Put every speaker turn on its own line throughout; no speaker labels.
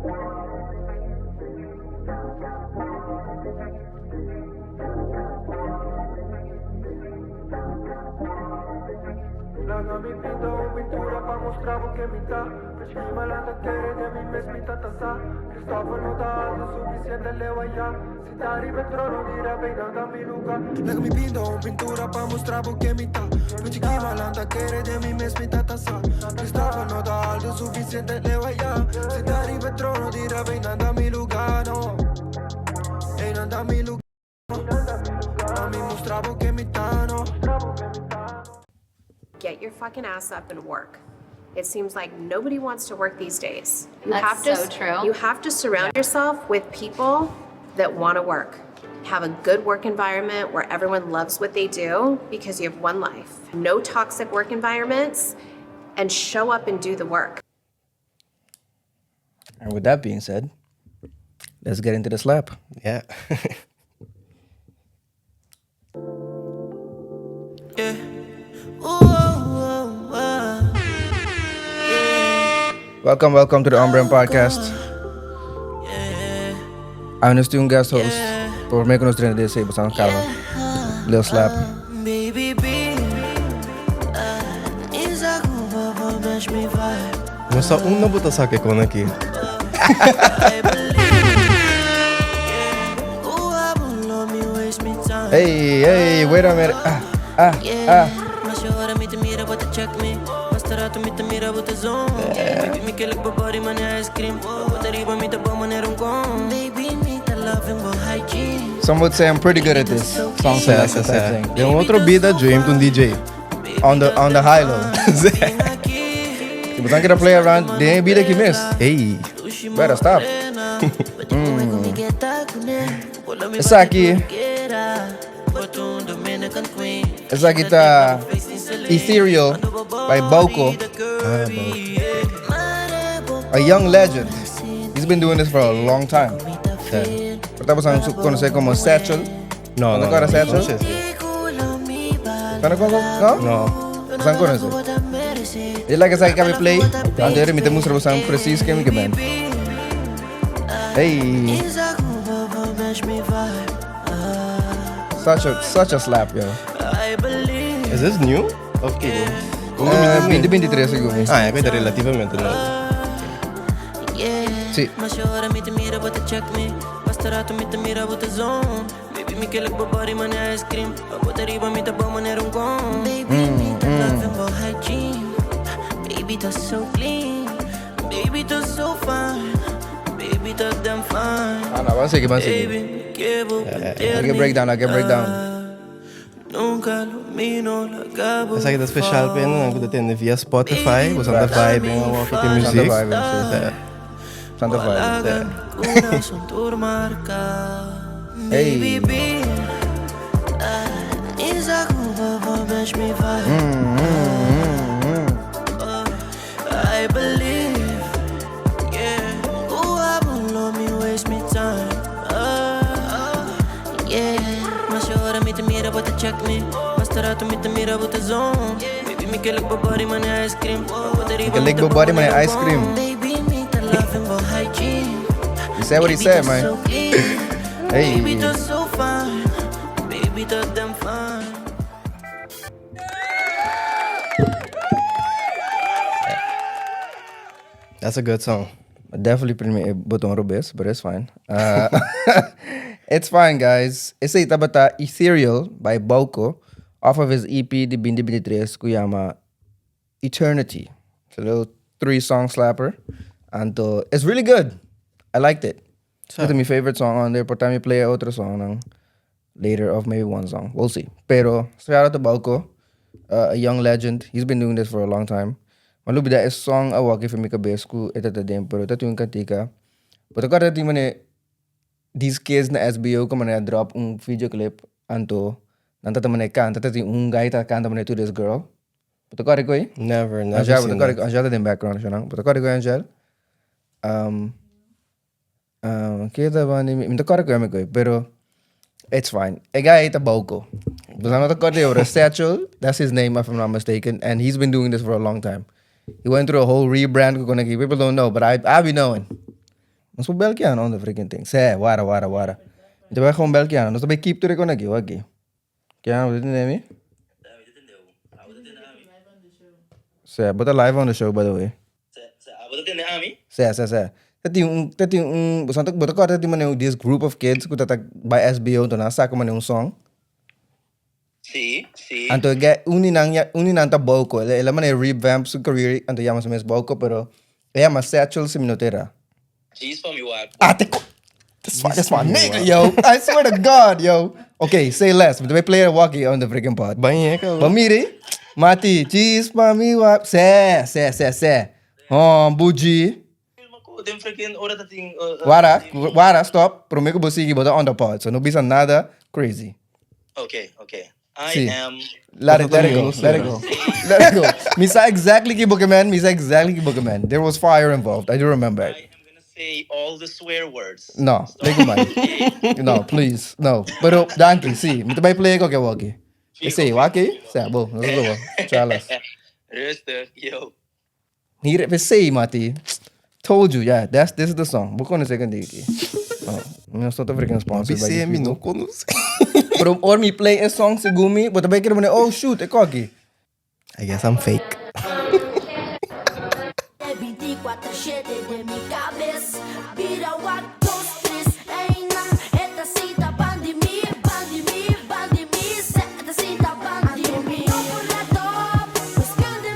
Laga mi pinta un pintura pa mustra bo ken mi ta. P'e malanta kere den mi mes mi ta ta sa. Christopher no ta alto suficiente leu aya. Si ta riba e trono di rap einan ta mi luga. Laga mi pinta un pintura pa mustra bo ken mi ta. P'e chiki malanta kere den mi mes mi ta ta sa. Christopher no ta alto suficiente leu aya. Si ta riba e trono di rap einan ta mi luga, no. Einan ta mi luga. Pa mi mustra bo ken mi ta, no.
Get your fucking ass up and work. It seems like nobody wants to work these days. You
That's
have to,
so true.
You have to surround yourself with people that want to work. Have a good work environment where everyone loves what they do because you have one life. No toxic work environments and show up and do the work.
And with that being said, let's get into the slap.
Yeah.
Yeah. Ooh, oh, oh, oh.
Welcome, welcome to the On Brand Podcast. I'm the student guest host. Por me nos train DC, bastante calma. Lil Slap.
Baby, be uh, match me vibe.
No sa unda bo ta saka e kon aki.
I believe. Yeah. Ooh, I won't let me waste me time.
Hey, hey, wait a minute. Ah, ah, ah.
Mas je hora mi te mira, bo te check me. Basta rato mi te mira, bo te zone. Baby, mi ke lek bo body, manera ice cream. Bo ta riba mi ta bou manera un con. Baby, mi ta loving bo hygiene.
Some would say I'm pretty good at this song
Sa,
selection
sa,
type
sa.
thing.
Den un otro bida, Dream ta un DJ.
On the high low. Si bo tan play around, den e bida aki mes.
Hey.
Better stop. Esaki. Esaki ta Ethereal by Bauco.
Ah, Bauco.
A young legend. He's been doing this for a long time.
Yeah.
Por ta su conoce como Satchel.
No,
No,
no,
no,
no.
Satchel?
No sé si.
¿Conoce? No?
No.
Bosan conoce? E like esaki kabe play. Anto mi ta mustra bosan precies ken mi ke ben. Hey. Such a slap, yo.
Is this new? Of kiko?
2023 segun mi.
Ah, e ta relativamente nobo.
Si.
Mas ora mi te mira, bo te check me. Basta rato mi te mira, bo te zone. Baby, mi ke lek bo body, manera ice cream. Bo ta riba mi ta bou manera un con. Baby, mi ta loving bo hygiene. Baby, ta so clean. Baby, ta so fine. Baby, ta damn fine.
Ah, no, ban sigui, ban sigui.
Baby, mi ke bo
Laga breakdown, laga breakdown.
Nunca lo mino, laga bo
Esaki ta special pa hende ku ta tende via Spotify, bo ta vibe en awor ku tin
Santa
music.
vibe, si. Santa vibe.
Corazón tur marca.
Hey.
Baby, match me vibe. I believe, yeah. Ooh, I won't let me waste me time. Yeah. Mas ora mi te mira, bo te check me. Basta rato mi te mira, bo te zone. Baby, mi ke lek bo body, manera ice cream. Bo ta riba
ke lek bo body, manera ice cream.
Baby, mi ta loving bo hygiene.
He said what he said, man.
So clean.
Hey.
Baby, ta so fine. Baby, ta damn fine.
That's a good song.
Definitely primi e boton robes, but it's fine. It's fine, guys. Esei tabata Ethereal by Bauco off of his EP di 2023 ku yama Eternity. It's a little three song slapper. And it's really good. I liked it. It's my favorite song on there. Por mi play otro song nang later of maybe one song. We'll see. Pero shout out to Bauco, a young legend. He's been doing this for a long time. M'a lubidá e song awor for mi kabes ku e ta den, pero ta un kantika. But agora tin mane these kids na SBO ku mane drop un video clip anto nan ta mane kanta ta tin un guy ta kanta mane to this girl. But agora ko eh?
Never, never
Angel,
seen
but agora
that.
Angel ta den background siya But agora ko Angel. Kita ba ni mi ta ko mi ko pero it's fine. E guy ta Bauco. But I'm not the Satchel, that's his name if I'm not mistaken, and he's been doing this for a long time. He went through a whole rebrand. People don't know, but I be knowing. Nos por bel Kiano on the freaking thing. Sè, wara, wara, wara. Mi ta bai gewoon bel Kiano. Nos ta bai keep tur e kon aki, wak aki. Kiano, bo ta tende mi? Sè, bo ta live on the show by the way. Sè, sè, sè. Ta tin un, ta tin un, bo ta, bo ta kòrda ta tin manera this group of kids ku ta ta bai SBO, enton nan a saka manera un song.
Sí, sí.
Anto e guy, un di nan ya, un di nan ta Bauco. El, el a manera revamp su career, anto yama su mes Bauco, pero e yama Satchel si mi no ta erá.
Djis pa mi wak.
Ah, te ko. That's my, that's my nigga, yo. I swear to God, yo. Okay, say less. Mi ta bay play a walkie on the freaking pod.
Bañe, cabrón.
Ba miri, Mati, djis pa mi wak. Sè, sè, sè, sè. Hom, Buji.
Filma ku den freaking ora ta tin.
Wara, wara, stop. Prome ku bo sigui, bo ta on the pod. So no bisa nada crazy.
Okay, okay. I
Sí.
am.
Let it, let it go, let it go. Let it go. Mi sa exactly ki bo ke men, mi sa exactly ki bo ke men. There was fire involved. I do remember
I
it.
am gonna say all the swear words.
No,
Stop.
lego man. No, please, no. Pero, danki, sí. Mi ta bay play ko ke waki.
Figo,
Esey, waki?
figo.
Sa, bo, nos lo. Chalas.
Rustig, yo.
Hier p'esey Mati. Told you, yeah, that's this is the song. Bo conoce cantica aki. Oh, mi no ta freaking sponsored by
Bisé
these
mi no
people.
conoce.
Pero ora mi play e song segun mi, bo ta bay kere pone, oh shoot, e koki.
I guess I'm fake.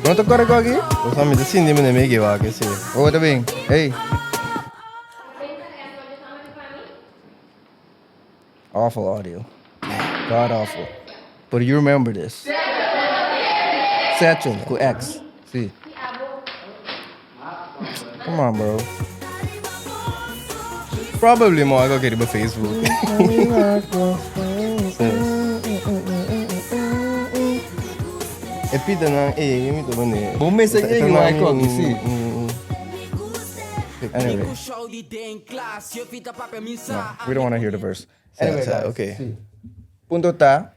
No ta kore koki?
Bo mi ta sinti mi neme giwa ke si.
Oh, ta bin. Hey. Awful audio. God awful. But you remember this. Satchel, ku X. Si. Come on, bro.
Probably mo ako riba Facebook. E pida nan e mi to bane.
Bo mesa e igual ko, si. Anyway. No, we don't want to hear the verse. Anyway, guys,
okay.
Si. Punto ta,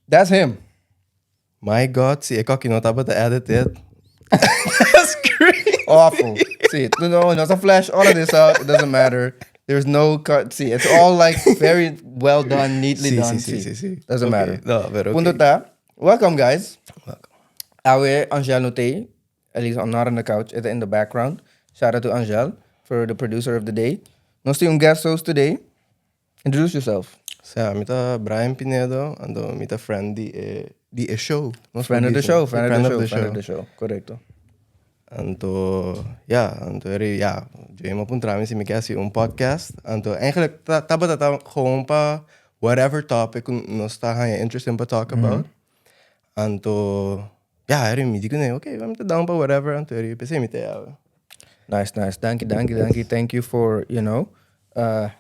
that's him.
My God, si e koki no tabata edited. That's crazy.
Awful. See, no, no, no, flash all of this out. It doesn't matter. There's no cut. See, it's all like very well done, neatly
Sí,
done.
sí, sí, sí, sí.
Doesn't
Okay.
matter.
No, pero
Punto
okay.
ta. Welcome, guys.
Welcome.
Awe Angel no t'ey. At least I'm not on the couch. It's in the background. Shout out to Angel for the producer of the day. Nos tin un guest host today. Introduce yourself.
Sa, mi ta Brian Pinedo, anto mi ta friend di e, di e show. Nos
Friend of the
por bisa.
show, friend of the show, friend of the show. Correcto.
Anto, ja, anto eri, ja, Jay a puntra mi si mi ke hasi un podcast. Anto, eigenlijk ta, tabata ta gewoon pa whatever topic ku nos ta haña interesting pa talk about. Anto, ja, eri mi di kuné, okay, mi ta down pa whatever, anto eri p'esei mi ta yawe.
Nice, nice. Danki, danki, danki. Thank you for,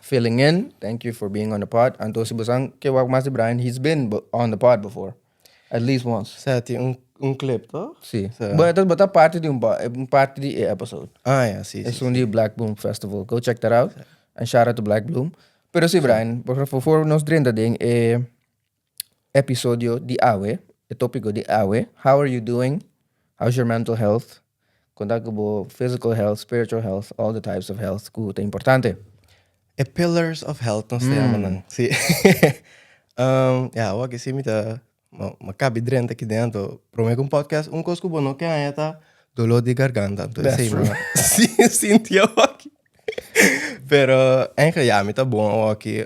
filling in. Thank you for being on the pod. Anto si bosan ke wak mas di Brian, he's been on the pod before. At least once.
Sa tin un, un clip, toch?
Si.
Sa.
But but ta parti di un, un parti di e episode.
Ah, ja, si, si.
Es un di Black Bloom Festival. Go check that out. And shout out to Black Bloom. Pero si, Brian, por voor nos drenta den e episodio di awe, e topico di awe, how are you doing? How's your mental health? Con ta cu bo physical health, spiritual health, all the types of health cu ta importante.
E pillars of health nos ta yama nan. Si. Ja, awor aki si mi ta, ma cabi drenta aki den, anto prome cu un podcast, un cos cu bo no ke haña ta dolor di garganta. Anto esey mi si sinti awor aki. Pero eigenlijk ja, mi ta bon awor aki.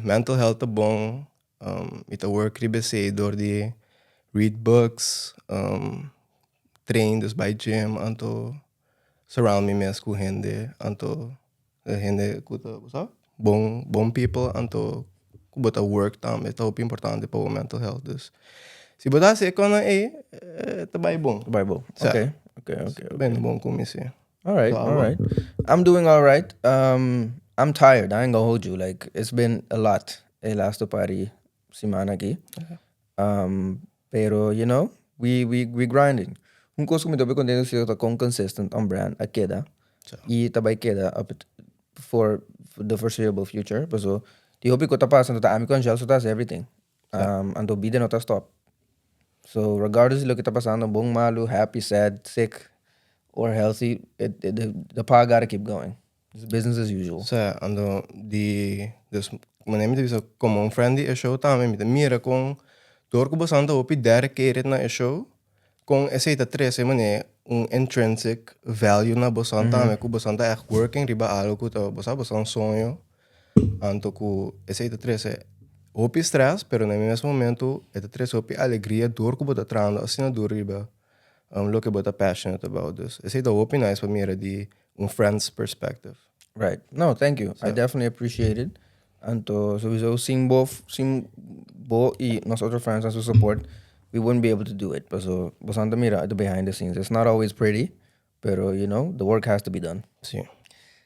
Mental health ta bon. Mi ta work riba esey door di read books, train, dus bai gym, anto surround mi mes ku hende, anto hende ku ta, bo sa, bon bon people, anto ku bo ta work tambe ta hopi importante pa bo mental health. Dus si bo ta hasi e kosnan ey, ta bai bon.
Ta bai bon,
Sa.
ok, ok, ok.
Ta bini bon ku mi, si.
All right,
So,
all
abo?
right. I'm doing all right. I'm tired. I ain't gonna hold you. Like, it's been a lot e laatste par di siman aki. Pero, we grinding. Un kos ku mi ta hopi kontento si ta kon consistent on brand a keda.
So.
I ta bai keda up for the foreseeable future. Paso, di hopi ku ta pasa, ta ami ku Angel so ta hasi everything. Anto bida no ta stop. So regardless di loke ta pasando, bon, malu, happy, sad, sick or healthy, the pod gotta keep going. It's business as usual.
Sa, ando di, dus manera mi ta bisa como un friend di e show tambe mi ta mira con door cu boso ta hopi dedicated na e show, con esey ta trece manera un intrinsic value na boso tambe cu boso ta echt working riba algo cu ta boso boso soño, anto cu esey ta trece hopi stress pero na e mes momento e ta trece hopi alegria door cu bo ta trahando asina duro riba loke bo ta passionate about. Dus esey ta hopi nice pa mira di un friend's perspective.
Right. No, thank you. I definitely appreciate it. Anto, sowieso, sin bo, sin bo y nos otro friends and su support, we wouldn't be able to do it. So, bo ta mira, the behind the scenes. It's not always pretty, pero, the work has to be done.
Si.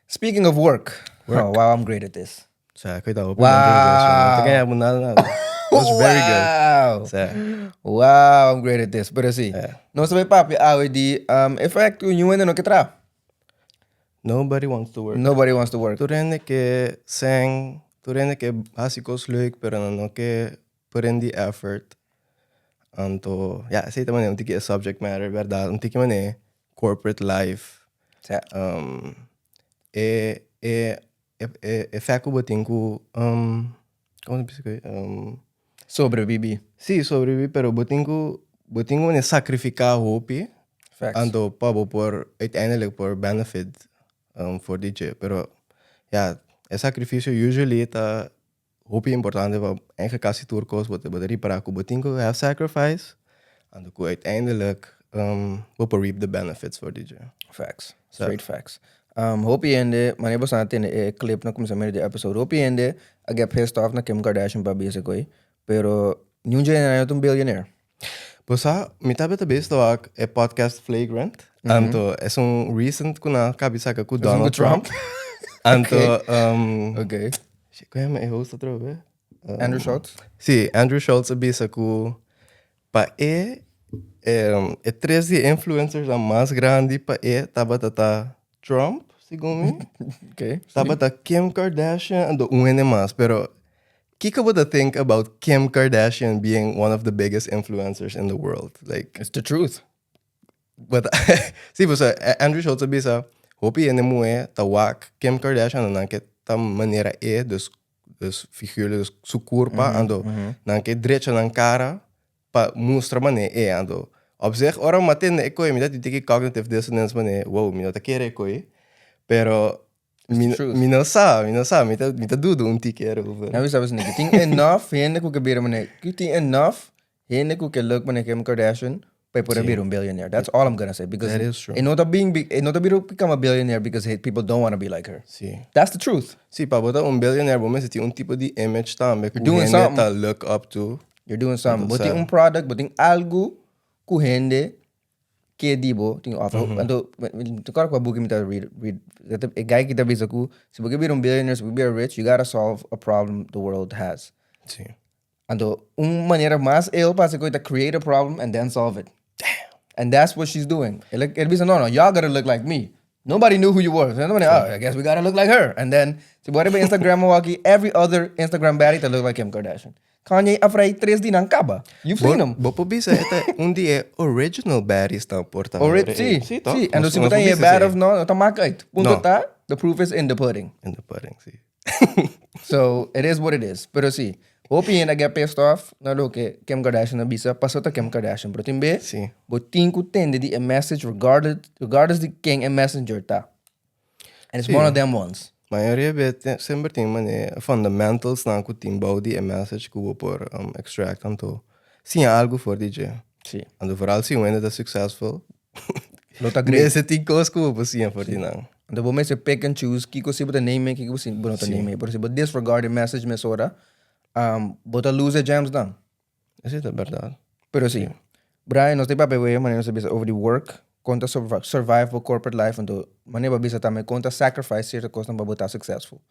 Speaking of work. Oh, wow, I'm great at this.
Sa, cuidado.
Wow.
No ta gana nada, nada. That was very good.
Wow.
Sa.
Wow, I'm great at this. Pero si. Nos ta bay papia awe di effect cu ningun hende no ke traha.
Nobody wants to work.
Nobody wants to work.
Tur hende ke sèn, tur hende ke hasi kos leuk, pero nan no ke put in the effort. Anto, ja, esei ta manera un tiki e subject matter, bèrdat? Un tiki manera corporate life. E, e, e, e, e fek ku bo tin ku, kon ta bisa ku
Sobrevivi.
Si, sobrevivi, pero bo tin ku manera sakrifiká hopi.
Facts.
Anto pa bo por uiteindelijk por benefit for di dje. Pero ja, e sakrifisio usually ta hopi importante pa eigenlijk kasi tur kos bo ta ripará ku bo tin ku have sacrifice. Anto ku uiteindelijk bo por reap the benefits for di dje.
Facts. Straight facts. Hopi hende, manera bo a tende e clip na kuminsamentu di episode. Hopi hende a get pissed off na Kim Kardashian pa bisa koi. Pero ningun hende ta un billionaire.
Bo sa, mi tabata bezig wak e podcast Flagrant. Anto, e un recent ku nan a kaba di saka ku Donald
Trump.
Trump. Anto, kon e host atrobe?
Andrew Schultz.
Si, Andrew Schultz a bisa ku pa e, e tres di influencers mas grandi pa e tabata ta Trump, segun mi. Tabata Kim Kardashian anto un hende mas, pero kiko bo ta think about Kim Kardashian being one of the biggest influencers in the world? Like,
It's the truth.
But si, pues, Andrew Schultz a bisa, hopi hende muhé ta wak Kim Kardashian nan ke ta manera e, dus figuurlijk, dus su kurpa, anto nan ke drecha nan kara pa mustra manera e, anto op zich, ora m'a tende e koi, mi ta tiki cognitive dissonance manera, wow, mi no ta kere e koi, pero mi,
truth.
mi no sa, mi ta duda un tiki erover.
Nou, sabes niet. Tin enough hende ku ke bira manera. Ku tin enough hende ku ke look manera Kim Kardashian pa por bira un billionaire. That's all I'm gonna say because
That is true.
e no ta being big, e no ta bira become a billionaire because hey, people don't want to be like her.
Si.
That's the truth.
Si, pa bo ta un billionaire, bo mester tin un tipo di image tambe, ku
Doing
hende
something.
ta look up to.
You're doing something. Bo tin
Sa.
un product, bo tin algo ku hende ke di bo tin offer. Anto, awor ku book mi ta read e guy ku ta bisa ku si bo bira un billionaire, si bo bira rich, you gotta solve a problem the world has.
Si.
Anto, un manera mas el pasa ku ta create a problem and then solve it. Damn. And that's what she's doing. El bisa, No, y'all gotta look like me." Nobody knew who you were. So nobody, "Oh, I guess we gotta look like her." And then, si bo bay Instagram aki, every other Instagram baddie ta look like Kim Kardashian. Kanye a frei tres di nan kaba. You've seen him.
Bo por bisa e ta un di e original baddies ta por ta.
Ori si,
Si, toch?
Si. En dus si
Nos
bo ta
bisa
bad
si.
of no, no ta maak uit. Punto
No.
ta, the proof is in the pudding.
In the pudding, si.
So, it is what it is. Pero si, hopi hende get pissed off na loke Kim Kardashian a bisa, paso ta Kim Kardashian. Pero tin be,
Si.
bo tin ku tende di e message regardless di ken e messenger ta. And it's one of them ones.
Mayoria be semper tin manera fundamentals nan ku tin bou di e message ku bo por extract anto siña algo for di dje.
Si.
Anto vooral si un hende ta successful.
Lo ta great.
Mester tin kos ku bo por siña for di nan.
Anto bo mester pick and choose kiko si bo ta neem kiko si bo no ta neem. Pero si bo disregard the message mesora, bo ta lose the gems dan.
Esei ta bèrdat.
Pero si. Brian, nos ta papia awe, manera nos a bisa over di work, kon ta survive bo corporate life, anto manera bo a bisa tambe kon ta sacrifice sierto kos pa bo ta successful.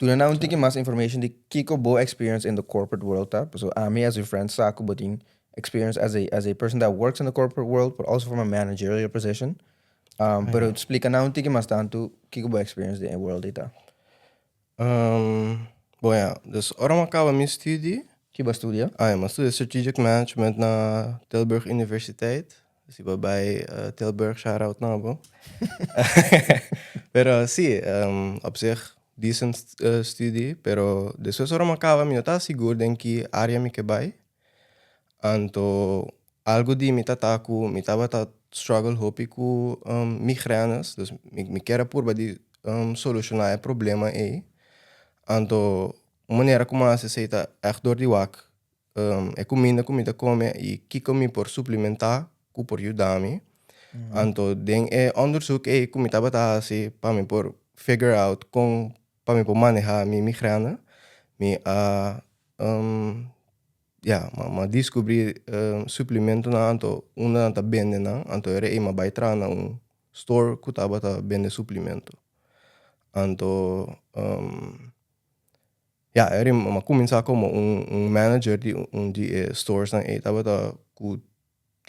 Duna nan un tiki mas information di kiko bo experience in the corporate world ta. So ami as a friend sa ku bo tin experience as a person that works in the corporate world, but also from a managerial position. Pero splika nan un tiki mas tantu kiko bo experience den e world ta.
Bon ja, dus ora mi a kaba mi studie.
Ki bo a studia?
Ah ja, mi a studia Strategic Management na Tilburg Universiteit. Si bo bai Tilburg, shout out na bo. Pero si, op zich decent studie, pero despues ora mi a caba mi no ta sigur den ki area mi ke bai. Anto algo di mi ta ta ku mi tabata struggle hopi ku migraines, dus mi kier a purba di soluciona e problema ei. Anto un manera ku mi a hasi esei ta ègt dor di wak e kuminda ku mi ta kome i kiko mi por suplementá ku por yuda mi. Anto den e onderzoek ei ku mi tabata hasi pa mi por figure out kon pa mi por manehá mi migrène, mi a ya mi a diskubrí suplementonan anto unda nan ta bende nan anto ora ei mi a bai traha na un store ku tabata bende suplemento. Anto Ya, e rim a kuminsá komo un un manager di un di e storesnan ei tabata ku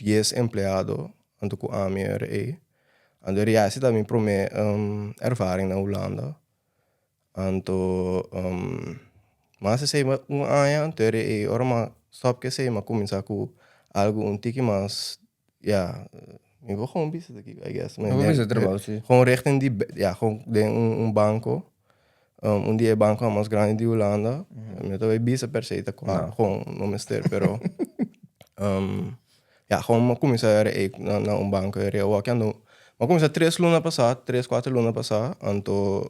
dies empleado anto ku ami ora ei. Anto eri ya esi ta mi promé ervaring na Hulanda. Anto mas esei un aña anto eri ei ora mi a stòp ku esei mi a kuminsá ku algu un tiki mas ya mi por gewoon bisa aki I guess.
Bo por bisa trabou si.
Gewoon richting di ya gewoon den un banco un di e banconan mas grandi di Hulanda mi no ta bay bisa per se ta cua gewoon no mester pero ya gewoon mi a cuminsa ey na un banco ey awor mi a cuminsa tres luna pasa tres cuatro luna pasa anto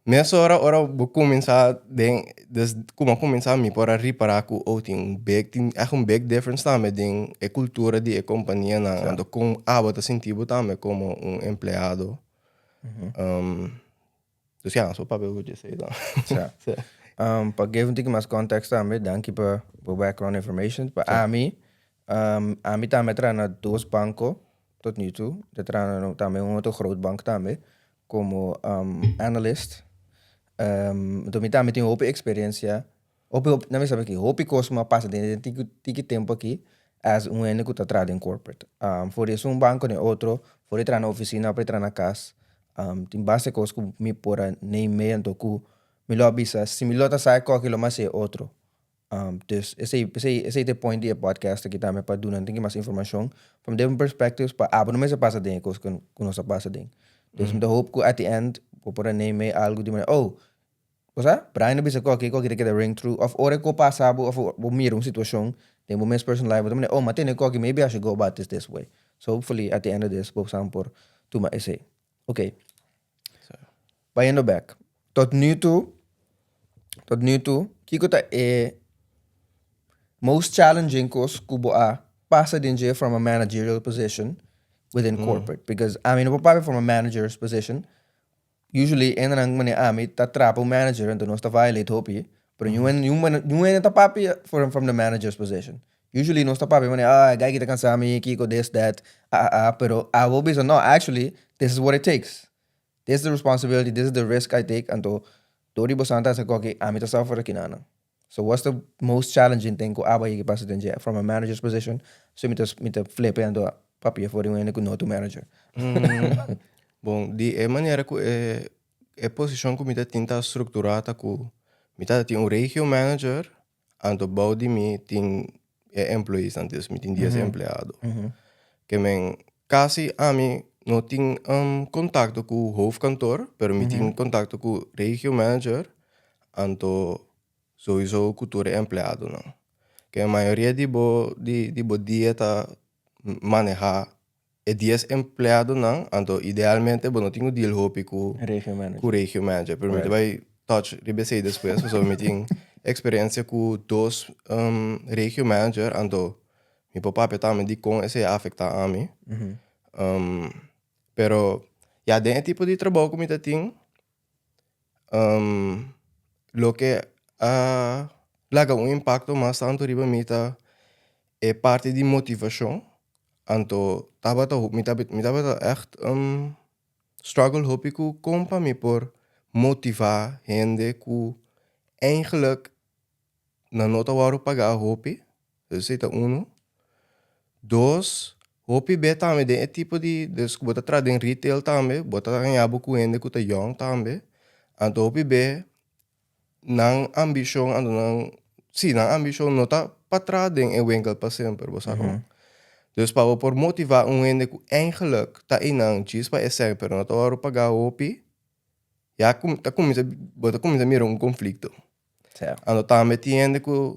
Mesora ora bo kuminsá den des ku bo a kuminsá mi por a ripará ku oh tin un big tin ègt un big difference tambe den e kultura di e kompanianan anto kon abo ta sinti bo tambe komo un empleado. Dus ya nos por papia oer esei tambe.
Sa. Pa geef un tiki mas context tambe danki pa bo background information pa ami ami tambe a traha na dos banko tot nu toe mi ta traha na tambe un otro groot bank tambe Como analyst, enton mi tambe tin hopi experiencia, hopi hopi, nan mi sabi ki, hopi cos cu mi a pasa den e tiki tiki tempo aki as un hende cu ta traha den corporate. For di esun banco na e otro, for di traha na oficina, for di traha na cas, tin basta cos cu mi por a neem mee anto cu mi lo a bisa si mi lo ta sa e coki lo mi a haci e otro. Dus esei esei esei ta e point di e podcast aki tambe pa duna tin mas informashon from different perspectives pa abo no mester pasa den e kos ku ku nos a pasa den. Dus mi ta hoop ku at the end bo por a neem algu di manera oh bo sa Brian a bisa koki koki ta keda ring true of ora ku pasa bo of bo mira un situashon den bo mes personal life bo ta manera oh m'a tene koki maybe I should go about this this way. So hopefully at the end of this bo sa por tuma esei. Oké. Bayendo bek. Tot nu toe, tot nu toe, kiko ta e most challenging kos ku bo a pasa den dje from a managerial position within corporate? Because ami no por papia from a manager's position. Usually hendenan manera ami ta trapa un manager anto nos ta violate hopi, pero niun niun niun hende ta papia from the manager's position. Usually nos ta papia manera, ah, e guy aki ta cansa mi, kiko, this, that, ah, ah, ah, pero abo bisa, no, actually, this is what it takes. This is the responsibility, this is the risk I take, anto dor di boso nan ta hasi koki, ami ta suffer aki nan. So what's the most challenging thing ku abo a yega pasa den dje from a manager's position? So mi ta mi ta flip e anto papia for di un hende ku no ta un manager.
Bon, di e manera ku e e posishon ku mi ta tin ta strukturá ta ku mi ta tin un regio manager Anto bou di mi tin e employeesnan, dus mi tin dies empleado. Ke men kasi ami no tin kontakto ku hoofdkantoor, pero mi tin kontakto ku regio manager, anto souiso ku tur e empleadonan. Ke mayoria di bo di bo dia ta maneha e dies empleadonan, anto idealmente bo no tin ku deal hopi ku
Regio manager.
ku regio manager. Pero mi ta bai touch riba esei despues, pasobra mi tin eksperensia ku dos regio manager, anto mi por papia tambe dikon esei a afektá ami. Pero ya den e tipo di trabou ku mi ta tin, Loke a laga un impakto mas tantu riba mi ta e parti di motivashon. Anto tabata mi mi tabata ègt struggle hopi ku kon pa mi por motivá hende ku eigenlijk nan no ta wòrdu pagá hopi, esei ta unu. Dos, hopi be tambe den e tipo di, des ku bo ta traha den retail tambe, bo ta haña bo ku hende ku ta yòn tambe, anto hopi be nan ambishon anto nan, si nan ambishon no ta pa traha den e winkel pa semper, bo sa kon. Dus pa bo por motivá un hende ku eigenlijk ta einan djis pa esei pero no ta wòrdu pagá hopi, ya ta kuminsá bo ta kuminsá mira un konflikto. Anto tambe tin hende ku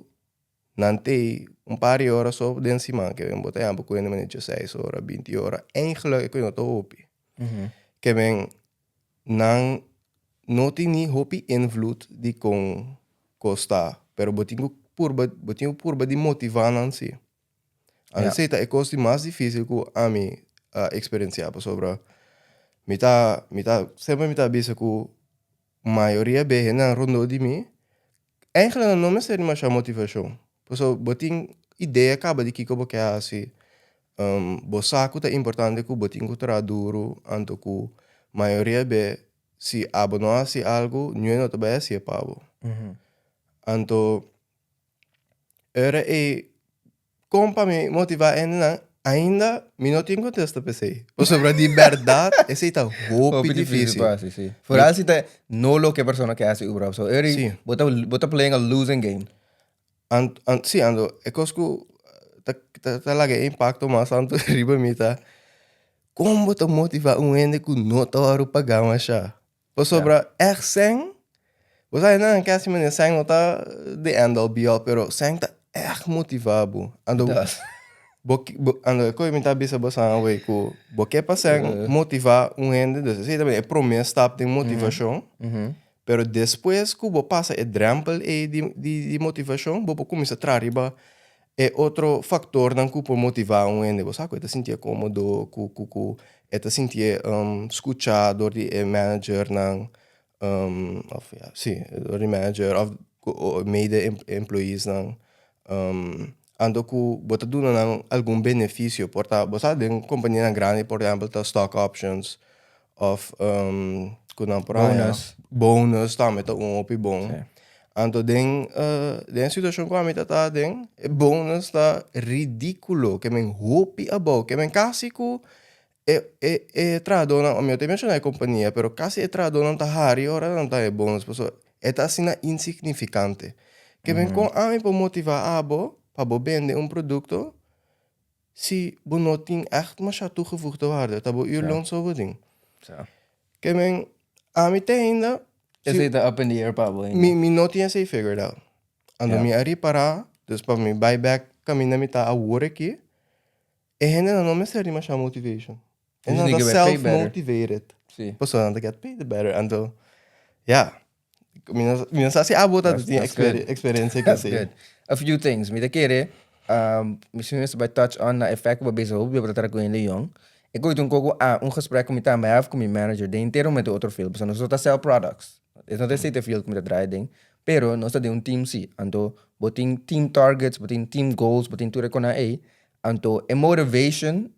nan t'ei un par di ora so den siman ke bo ta yama ku hende manera dieseis ora, binti ora, eigenlijk e koe no ta hopi. Ke men nan no tin ni hopi invloed di kon kos ta, pero bo tin ku purba bo tin ku purba di motivá nan si. Anto esei ta e kos di mas difísil ku ami a eksperensiá pasobra mi ta mi ta semper mi ta bisa ku mayoria be hendenan rondó di mi eigenlijk nan no mester di masha motivashon pasobra bo tin idea kaba di kiko bo ke hasi bo sa ku ta importante ku bo tin ku traha duru anto ku mayoria be si abo no hasi algu niun no ta bai hasié pa bo anto Ora e kon pa mi motivá hendenan, ainda mi no tin kontesta pa esei. Pasobra di bèrdat esei ta hopi difísil.
pa hasi, sí. Foral si ta no loke e persona ke hasi überhaupt. So ora
Sí.
bo ta bo ta playing a losing game.
Ant ant sí, anto e kos ku ta ta ta laga e impakto mas tantu riba mi ta kon bo ta motivá un hende ku no ta wòrdu pagá masha? Pasobra ègt sèn, bo sa nan ke hasi manera sèn no ta the end all be all, pero sèn ta ègt motivá bo. Anto bo anto e koe mi ta bisa bo san awey ku bo ke pa sèn motivá un hende, dus esei ta e promé stap den motivashon, pero despues ku bo pasa e drèmpel ei di di motivashon bo por kuminsá traha riba E otro factornan cu por motiva un hende, bo sa cu e ta sintié comodo, cu cu cu e ta sintié scucha dor di e managernan, of ya, si, dor di manager of mede employeesnan. Anto cu bo ta duna nan algun beneficio, por ta, bo sa den companianan grandi por ehempel ta stock options of cu nan por haña.
Bonus.
Bonus tambe ta un hopi bon.
Sí.
Anto den den e situacion cu ami ta ta den, e bonus ta ridiculo, ke men hopi abou, ke men casi cu e e e trahadornan, mi no ta menciona e compania, pero casi e trahadornan ta hari ora nan ta haña e bonus, pasobra e ta asina insignificante. Ke men con ami por motiva abo pa bo bende un producto Si bo no tin ègt masha toegevoegde waarde, ta bo uurloon so bo tin. Ke men, ami te ainda.
Esei ta up in the air pa bo ainda.
Mi no tin esei figured out. Anto mi a ripará, dus pa mi bai bèk kaminda mi ta awor aki, e hendenan no mester di masha motivation. E nan ta self motivated. Pasobra nan ta get paid better. Anto, ya. Mi no, mi no sa si abo ta tin experiencia
ku esei. A few things. Mi ta kere, um, misschien mester bai touch on na e fact ku bo bezig hopi bo ta traha ku hende yong. E koe un koko a un gesprek ku mi tambe hef ku mi manager den henter un mete otro field. Pasobra nos no ta sell products. Es no ta esei ta e field ku mi ta draai den. Pero nos ta den un team si. Anto bo tin team targets, bo tin team goals, bo tin tur e konan ei. Anto e motivation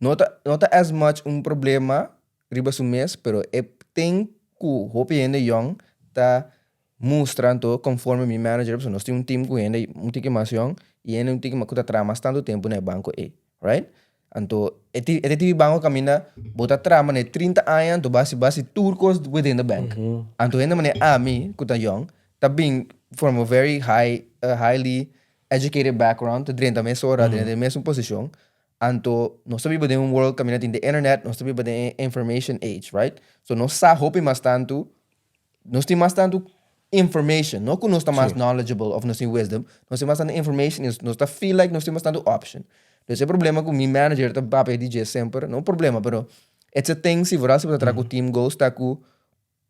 No ta no ta as much un problema riba su mes, pero e tin ku hopi hende yòn ta mustra anto konforme mi manager pasobra nos tin un team ku hende un tiki mas yòn i hende un tiki ku ta traha mas tantu tempu na e banko ei, right? Anto e ti e tipi banko kaminda bo ta traha manera 30 aña anto bo hasi bo hasi tur kos within the bank. Anto hende manera ami ku ta yòn ta bin from a very high highly educated background ta drenta mesora drenta e mesun posishon Anto nos ta biba den un world kaminda tin de internet, nos ta biba den e information age, right? So nos sa hopi mas tantu, nos tin mas tantu information, no ku nos ta mas knowledgeable of nos tin wisdom, nos tin mas tantu information y nos ta feel like nos tin mas tantu option. Dus e problema ku mi manager ta papia di dje semper, no problema pero it's a thing si vooral si bo ta traha ku team goals ta ku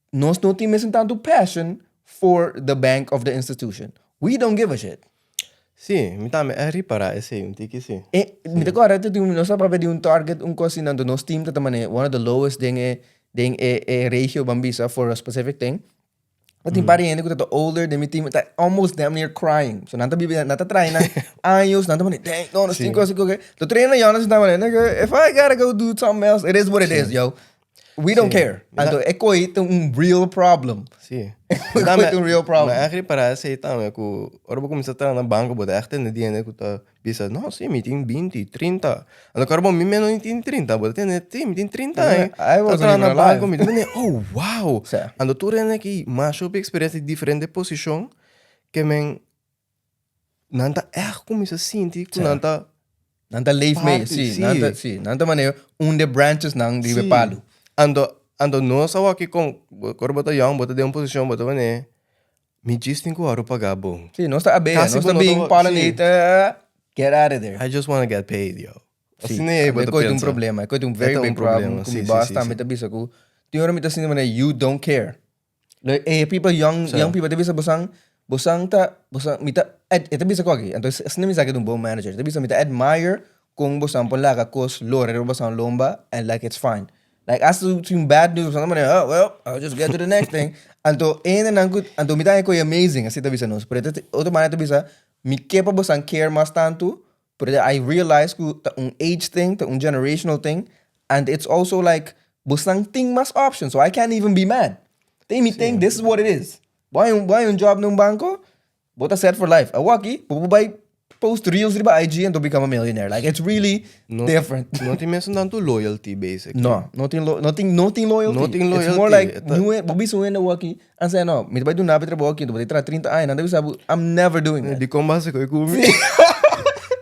nos no tin mesun tantu passion for the bank of the institution. We don't give a shit.
Sí, mi tambe a ripará esei un tiki sí.
E, mi ta kòrda ta tin nos a papia di un target un kos asina, anto nos team ta ta manera one of the lowest den e den e e regio ban bisa for a specific thing. Ta tin par di hende ku ta ta older den mi team ta almost damn near crying. So nan ta biba nan ta traha nan años nan ta manera dang no nos tin kos ku ke. Lo traha nan yònda ta manera nigga if I gotta go do something else it is what it is yo. We don't care. Anto e koi ta un real problem.
Sí.
E koi ta un real problem.
Mi a ripará esei tambe ku ora bo kuminsá traha na banko bo ta ègt tende di hende ku ta bisa no sí mi tin binti, trinta. Anto kòrda bo mi meno ni tin trinta bo ta tende sí mi tin trinta aña ta traha na banko mi ta mende oh wow. Anto tur hende aki masha hopi eksperensia di diferente posishon ke men nan ta ègt kuminsá sinti ku nan ta.
Nan ta leef mee,
Parti,
si.
si.
Nan ta, si. Nan ta manera un de branches nan riba e palu.
Anto, anto nos awor aki kon, ora bo ta yong, bo ta den un posishon, bo ta manera, mi djis tin ku wòrdu pagá bon.
Si, nos ta abeha,
Kasi
nos
bo
ta
no ta
bin
wo- si.
pollinate, get out of there.
I just wanna get paid, yo.
Si,
Asina ei bo
e
ta
koe ta un
pensa.
problema, e koe ta un
E
very
ta un
big problem
problema,
ku
si,
mi
si,
boss
si,
tambe
si.
ta bisa ku tin ora mi ta sinti manera you don't care. Like e people young
Sí.
young people ta bisa bosan bosan ta bosan mi ta ad e ta bisa ku aki anto asina mi sa ku e ta un bon manager e ta bisa mi ta admire kon bosan por laga kos lora riba bosan lomba and like it's fine. Like as su tin bad news bosan ta manera oh well I'll just get to the next thing anto e hendenan ku anto mi ta haña ku e amazing asina ta bisa nos pero e ta otro manera ta bisa mi ke pa bosan care mas tantu Pero I realize ku ta un age thing, ta un generational thing, and it's also like bosnan tin mas options, so I can't even be mad. Tin mi tin, this is what it is. Bo hay un, bo hay un job na un banco, bo ta set for life. Awaki, bo por bai post reels riba IG and to become a millionaire. Like it's really
No,
different.
No tin mesun tantu loyalty basically.
No, no tin lo, no tin, no tin loyalty.
No tin
It's more
loyalty.
like,
E ta-
nu, bo bisa un hende awaki, and say no, mi ta bai duna bo e trabou aki, bo ta traha 30 aña, nan ta bisa bo, I'm never doing that.
Di kon bo hasi koe ku mi?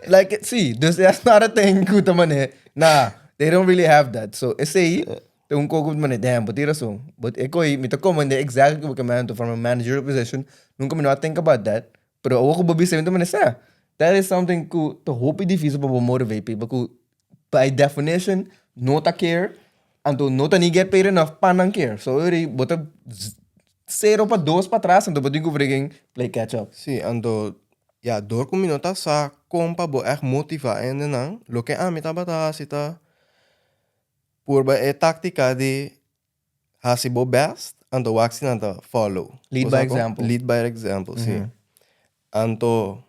Like, si, dus that's not a thing ku ta mane, nah, they don't really have that. So, esei ta un koko ku ta mane, damn, bo tin rason. But e koi, mi ta komende exactly ku bo ke manda from a managerial position, nunka mi no a think about that, pero awor ku bo bisa mi ta mane, sa, that is something ku ta hopi dificil pa bo motivate people ku by definition no ta care, anto no ta ni get paid enough pa nan care. So ori bo ta cero pa dos pa tras anto bo tin ku freaking play catch up.
Sí, anto ya dor ku mi no ta sa kon pa bo ègt motivá hendenan, loke ami tabata hasi ta purba e táktika di hasi bo bèst anto wak si nan ta follow.
Lead
Bo
by
sa kon?
example.
Lead by example, sí. Anto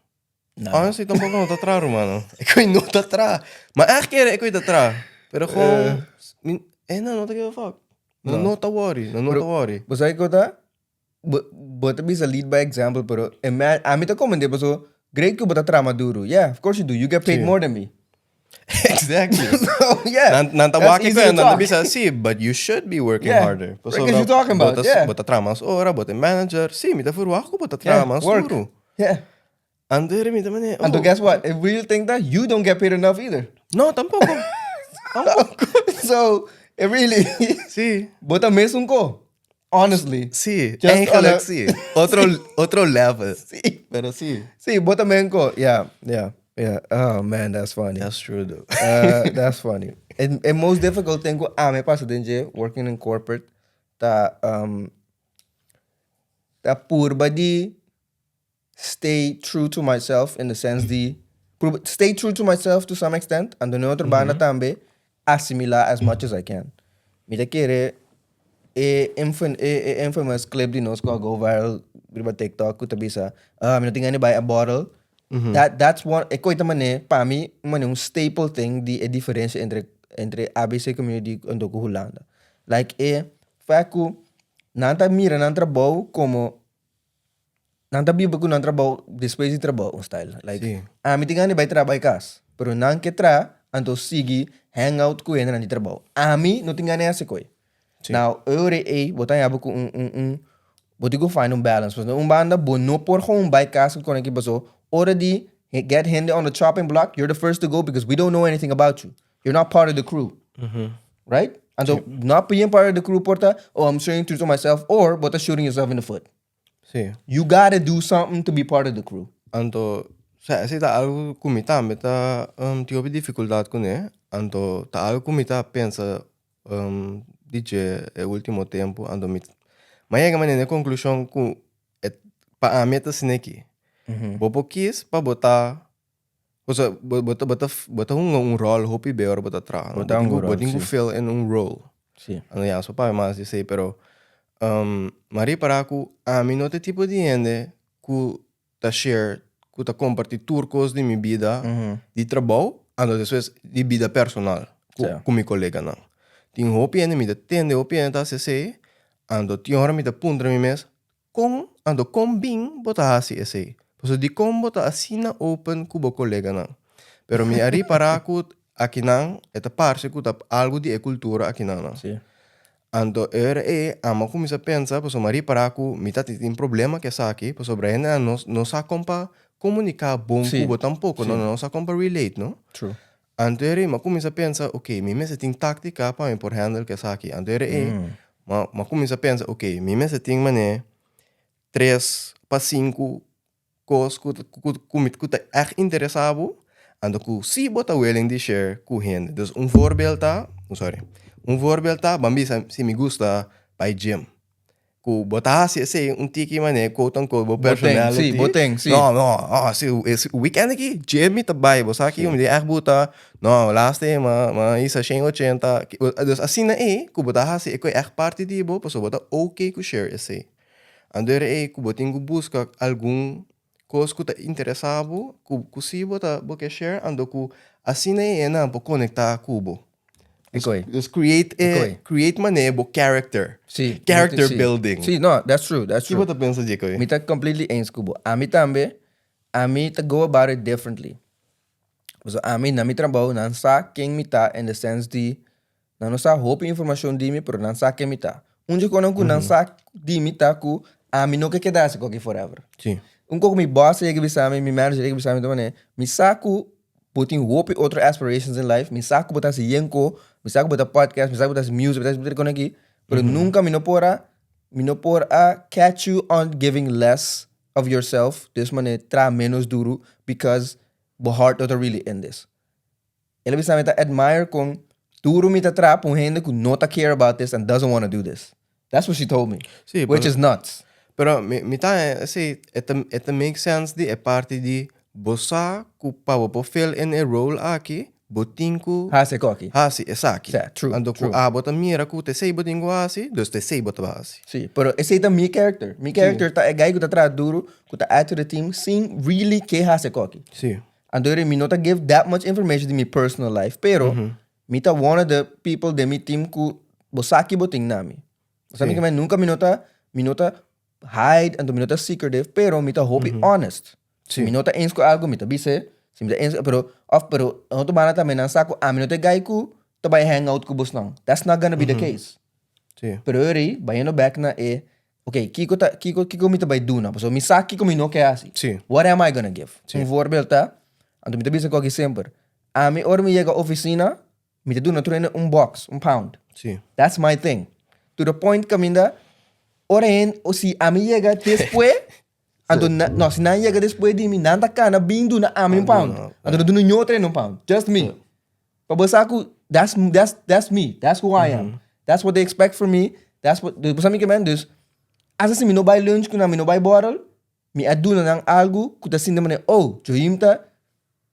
No.
Honestly, tampoco no ta tra, hermano. Ik weet no ta tra. Maar echt kere, ik weet ta tra. Pero gewoon, mi, eh, no, no ta give a fuck. No,
No.
no ta worry, no, no
Pero-
ta worry.
Bo sabe kota? Bo, bo ta bisa lead by example, pero ima- a mi ta komende paso, great ku bo ta traha maduro. Yeah, of course you do. You get paid
Sí.
more than me.
Exactly.
So, yeah.
Nan, nan ta
that's
wak
easy
ko
to
en, nan ta
talk.
bisa, sí, but you should be working
Yeah.
harder.
What is you talking about?
Bo ta,
Yeah.
bo ta traha mas ora, bo ta manager. Sí, mi ta verwacht ku bo ta traha
Yeah,
mas
work.
duro.
Yeah.
Anto heri mi ta mane,
And
oh,
guess what? If we think that, you don't get paid enough either.
No, tampoco. Tampoco.
So, it really...
Sí.
Bo ta mesun ko. Honestly.
Sí,
Just on
eigenlijk
a-
sí. Otro, otro level.
Sí.
Pero sí.
Sí, bo ta mesun ko. Yeah, yeah, yeah. Oh, man, that's funny.
That's true though.
That's funny. E, e most difficult thing ku ami a pasa den dje, working in corporate, ta, um, ta purba di stay true to myself in the sense di purba stay true to myself to some extent, anto den otro banda tambe asimila as much as I can. Mi ta kere e infan e e infamous clip di nos ku a go viral riba TikTok ku ta bisa, ah mi no tin gana di bai a bottle. That that's one e koi ta mane pa mi un mane un staple thing di e diferencia entre entre ABC community anto ku Hulanda. Like e fact ku nan ta mira nan trabou komo Nan ta biba ku nan trabou despues di trabou un style. Like,
Sí.
ami tin gana di bai traha bai kas, pero nan ke traha, anto sigui hang out ku hendenan di trabou. Ami no tin gana di hasi koe.
Sí.
Now, e ora ei bo ta haña bo ku un un un bo tin ku find un balance. Pasobra un banda bo no por gewoon bai kas ku koneki paso ora di get hende on the chopping block, you're the first to go because we don't know anything about you. You're not part of the crew. Right? Anto, not being part of the crew por ta, oh, I'm shooting true to myself, or bo ta shooting yourself in the foot.
Sí.
You gotta do something to be part of the crew.
Anto, sa, esei ta algu ku mi tambe ta um, tin hopi difikultat kuné. Anto, ta algu ku mi ta pensa um, di dje e último tempu. Anto mi, mi a yega manera na e konklushon ku e, pa ami e ta asina aki. Bo por kis pa bo ta Pasobra bo bo ta bo ta bo ta hunga un ròl hopi be ora bo ta traha.
Bo ta hunga un ròl,
Bo tin ku
si.
fill in un role.
Si.
Anto ya, so papia mas di esei, pero mi a ripará ku ami no ta e tipo di hende ku ta share, ku ta kompartí tur kos di mi bida di trabou, anto despues di bida personal ku
Si.
ku mi koleganan. Tin hopi hende mi ta tende hopi hende ta hasi esei, anto tin ora mi ta puntra mi mes, Kon anto kon bin bo ta hasi esei? Pasobra dikon bo ta asina open ku bo koleganan? Pero mi a ripará ku akinan e ta parse ku ta algu di e kultura akinannan.
Sí.
Anto e ora ei amo a kuminsá pensa pasobra mi a ripará ku mi ta tin problema ku esaki pasobra hendenan no no sa kon pa komuniká bon
Sí.
ku bo tampoko,
Sí.
no no sa kon pa relate, no?
True.
Anto eri mi a kuminsá pensa, ok, mi mester tin táktika pa mi por handle ku esaki. Anto eri ei mi a kuminsá pensa, ok, mi mester tin manera tres pa sinku kos ku ku mi ku ta ègt interesá bo, anto ku si bo ta willing di share ku hende. Dus un voorbeeld ta, sorry, un voorbeeld ta, ban bisa si mi gusta bai gym. Ku bo ta hasi esei un tiki manera quote unquote bo
Bo ten,
personality.
sí, bo ten, sí.
No, no, oh, si, es weekend aki gym mi ta bai, bo sa ki mi tin ègt buta, no, laatste ma ma hisa shen ochenta, dus asina ei ku bo ta hasi e ku e ègt parti di bo pasobra bo ta oké ku share esei. Anto era ei ku bo tin ku buska algun kos ku ta interesá bo, ku ku si bo ta bo ke share anto ku asina ei nan por konektá ku bo.
Dikoi.
Dus create e
Dikoi.
create manera bo character.
Sí.
Character
sí.
building.
Sí, no, that's true, that's
Ki bo
true.
ta pensa dje koi?
Mi ta completely eens ku bo. Ami tambe, ami ta go about it differently. Pasobra ami na mi trabou nan sa ken mi ta in the sense di nan no sa hopi informashon di mi pero nan sa ken mi ta. Un dje konan ku nan sa di mi ta ku ami no ke keda hasi koki forever.
Sí.
Un koko mi boss a yega bisa mi, mi manager a yega bisa mi ta manera, mi sa ku Bo tin hopi otro aspirations in life, mi sa ku bo ta hasi yenko, mi sa ku bo ta podcast, mi sa ku bo ta hasi music, mi sa ku bo ta hasi kos aki, pero nunka mi no por a, mi no por a catch you on giving less of yourself, dus manera traha menos duru because bo heart no ta really in this. El a bisa mi ta admire kon duru mi ta traha pa un hende ku no ta care about this and doesn't wanna do this. That's what she told me,
Sí,
which
pero,
is nuts.
pero mi, mi ta sí, e ta, e ta make sense di e parti di bo sa ku pa bo por fill in e role aki, bo tin ku
Hasi e koki.
hasi esaki.
Sa, true,
Anto ku
true.
abo ta mira ku ta esei bo tin ku hasi, dus ta esei bo ta hasi.
Sí, pero esei ta mi character. Mi character ta e guy ku ta traha duru, ku ta add to the team sin really ke hasi e koki.
Sí.
Anto mi no ta give that much information di mi personal life, pero Mi ta one of the people den mi team ku bo sa ki bo tin na mi. Bo sa mi
Sí.
ke men nunka mi no ta mi no ta hide anto mi no ta secretive pero mi ta hopi honest. Si
Sí.
mi no ta eens ku algo mi ta bis'é, si mi ta eens pero of pero e otro banda tambe nan sa ku ami no ta e guy ku ta bai hang out ku bosnan. That's not gonna be the case.
Sí.
Pero eri bayendo back na e ok kiko ta kiko kiko mi ta bai duna pasobra mi sa kiko mi no ke hasi.
Sí.
What am I gonna give?
Sí.
Un voorbeeld ta anto mi ta bisa ku aki semper Ami ora mi yega oficina, mi ta duna tur hende un box, un pound.
Sí.
That's my thing. To the point kaminda ora hen, o si ami yega despues, anto na, no, si nan yega despues di mi, nan ta kana bin duna ami un pound. Anto no duna niun otro hende un pound. Just me. Pa bo sa ku that's, that's, that's me. That's who I am. That's what they expect from me. That's what, bo sa mi ke men? Dus, asa si mi no bai lunch ku nan, mi no bai borrel, Mi a duna nan algu ku ta sinti manera, oh, Joim ta,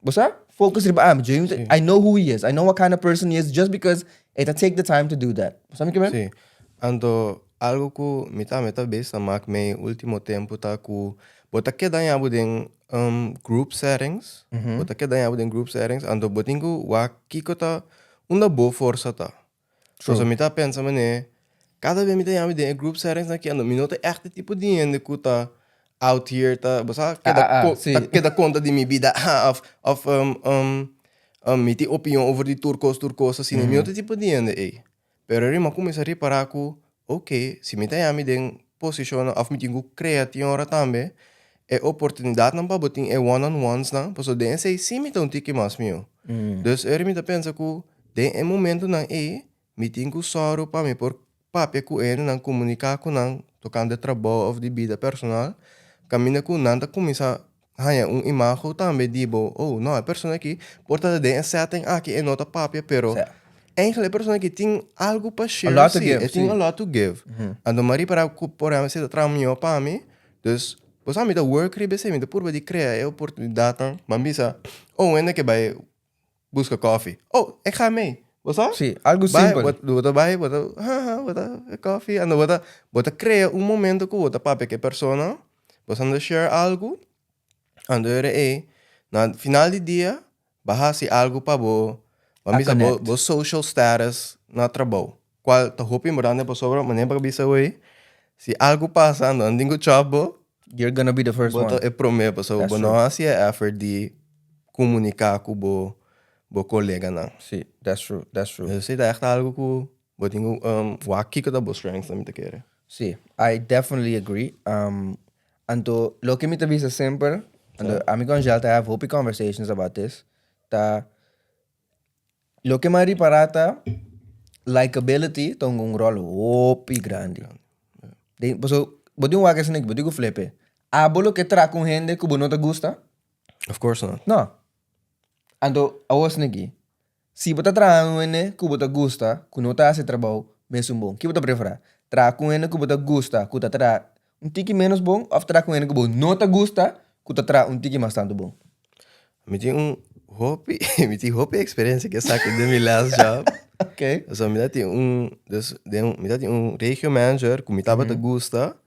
bo sa? Focus riba ami. Joim ta, I know who he is. I know what kind of person he is just because e ta take the time to do that. Bo sa mi ke men?
Sí. Anto, algu ku mi tambe ta bisa mak mei ultimo tempu ta ku bo ta keda ña bo den group settings, bo ta keda ña bo den group settings, anto bo tin ku wak kiko ta unda bo forsa ta. Pasobra mi ta pensa manera, kada bes mi ta yama den e group settings aki, anto mi no ta ègt e tipo di hende ku ta out here ta, bo sa, keda ta keda konta di mi bida òf òf mi tin opinion over di tur kos tur kos asina, mi no ta e tipo di hende ei. Pero mi a kuminsá ripará ku, oke, si mi ta yama den posishonnan òf mi tin ku krea tin ora tambe e oportunidatnan pa bo tin e one on onesnan, pasobra den esei sí mi ta un tiki mas mihó. Dus ora mi ta pensa ku Den e momentunan ei, mi tin ku sòru pa mi por papia ku hendenan, komuniká ku nan tokante trabou òf di bida personal, kaminda ku nan ta kuminsá haña un imago tambe di bo, oh, no, e persona aki por ta den e setting aki e no ta papia, pero eigenlijk e persona aki tin algu pa share si, e tin a lot to give. Anto mi a ripará ku por ehèmpel esei ta traha mihó pa mi, dus bo sa mi ta work riba esei, mi ta purba di krea e oportunidatnan, mi a bisa, oh, un hende ke bai Buska koffie. Oh, ik ga mee. Bo sa?
Sí, algo
Bai,
simpel.
bo, bo ta bai, bo ta, haha, bo ta koffie. Ando bo ta, bo ta crea un momento cu bo ta papia cu e persona. Bo sa ando share algo. Ando ora ey, na final di dia, bo a haci algo pa bo, bo a
A
bisa bo,
connect.
bo social status na trabou. Cual ta hopi importante pasobra, manera bo a bisa awey, si algo pasa, ando nan tin cu chop bo.
You're gonna be the first
Bo ta
one.
e prome pasobra
That's
bo no
true.
hasi e effort di komuniká ku bo bo koleganan.
Sí, that's true, that's true.
Esei ta ègt algu ku bo tin ku wak kiko ta bo strengths mi ta kere.
Sí, I definitely agree. Anto loke mi ta bisa semper, anto ami ku Angel ta have hopi conversations about this, ta. Loke mi a ripará ta likability ta hunga un ròl hopi grandi. Den pasobra bo tin wak esaki, bo tin ku flipe. Abo lo ke traha ku un hende ku bo no ta gusta?
Of course not.
No. Anto awor esaki, si bo ta traha ku un hende ku bo ta gusta, ku no ta hasi trabou mesun bon, ki bo ta preferá? Traha ku un hende ku bo ta gusta ku ta traha un tiki ménos bon òf traha ku un hende ku bo no ta gusta ku ta traha un tiki mas tantu bon?
Mi tin un hopi, mi tin hopi experiencia ku esaki den mi last job.
Ok.
So mi ta tin un, dus den mi ta tin un regio manager ku mi tabata gusta,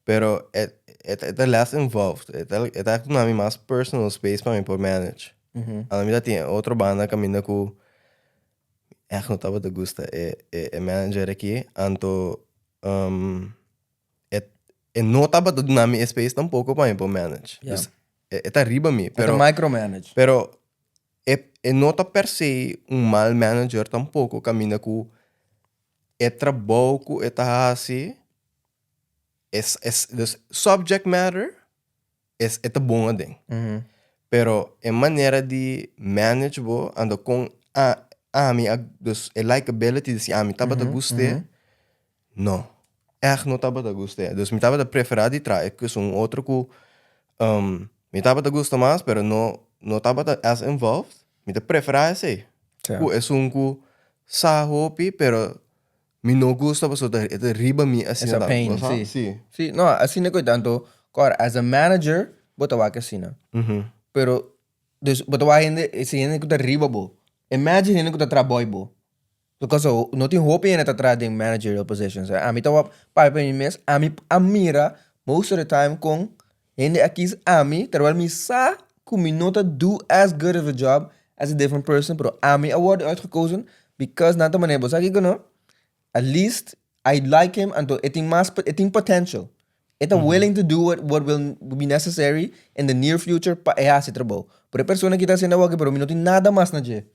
pero e e ta less involved. E ta e ta duna mi mas personal space pa mi por manage. Anto mi ta tin e otro banda kaminda ku ègt no tabata gusta e e manager aki, anto E e no tabata duna mi e space tampoco pa mi por manage.
Ja.
Dus e, e ta riba mi.
E ta
Pero,
micromanage.
pero e, e no ta per se un mal manager tampoco caminda cu e trabou cu e ta haci es, es, dus subject matter es e ta bon aden. Pero e manera di manage bo anto con a ami a dus e likability di si ami tabata gust'é no ègt no tabata gust'é. Dus mi tabata preferá di traha ku esun otro ku mi tabata gusta mas pero no no tabata as involved mi ta preferá esei ku esun ku sa hopi pero Mi no gusta pasobra e ta riba mi asina
Esa
ta.
pain,
Bo sa?
sí.
Sí.
Sí, no, asina ku e tanto, kor, as a manager, bo ta wak asina. Pero, dus bo ta wak hende, si hende ku ta riba bo. Imagine hende ku ta traha boi bo. Because no tin hopi hende ta traha den managerial positions. Ami ta wak papia pa mi mes, ami a mira most of the time kon hende a kies ami, terwijl mi sa ku mi no ta do as good of a job as a different person, pero ami a wòrdu uitgekozen because nan ta manera, bo sa kiko no? At least I like him anto e tin mas, e tin potential. E ta willing to do what what will be necessary in the near future pa e hasi trabou. Pero e persona ki ta haciendo awor aki pero mi no tin nada mas na dje.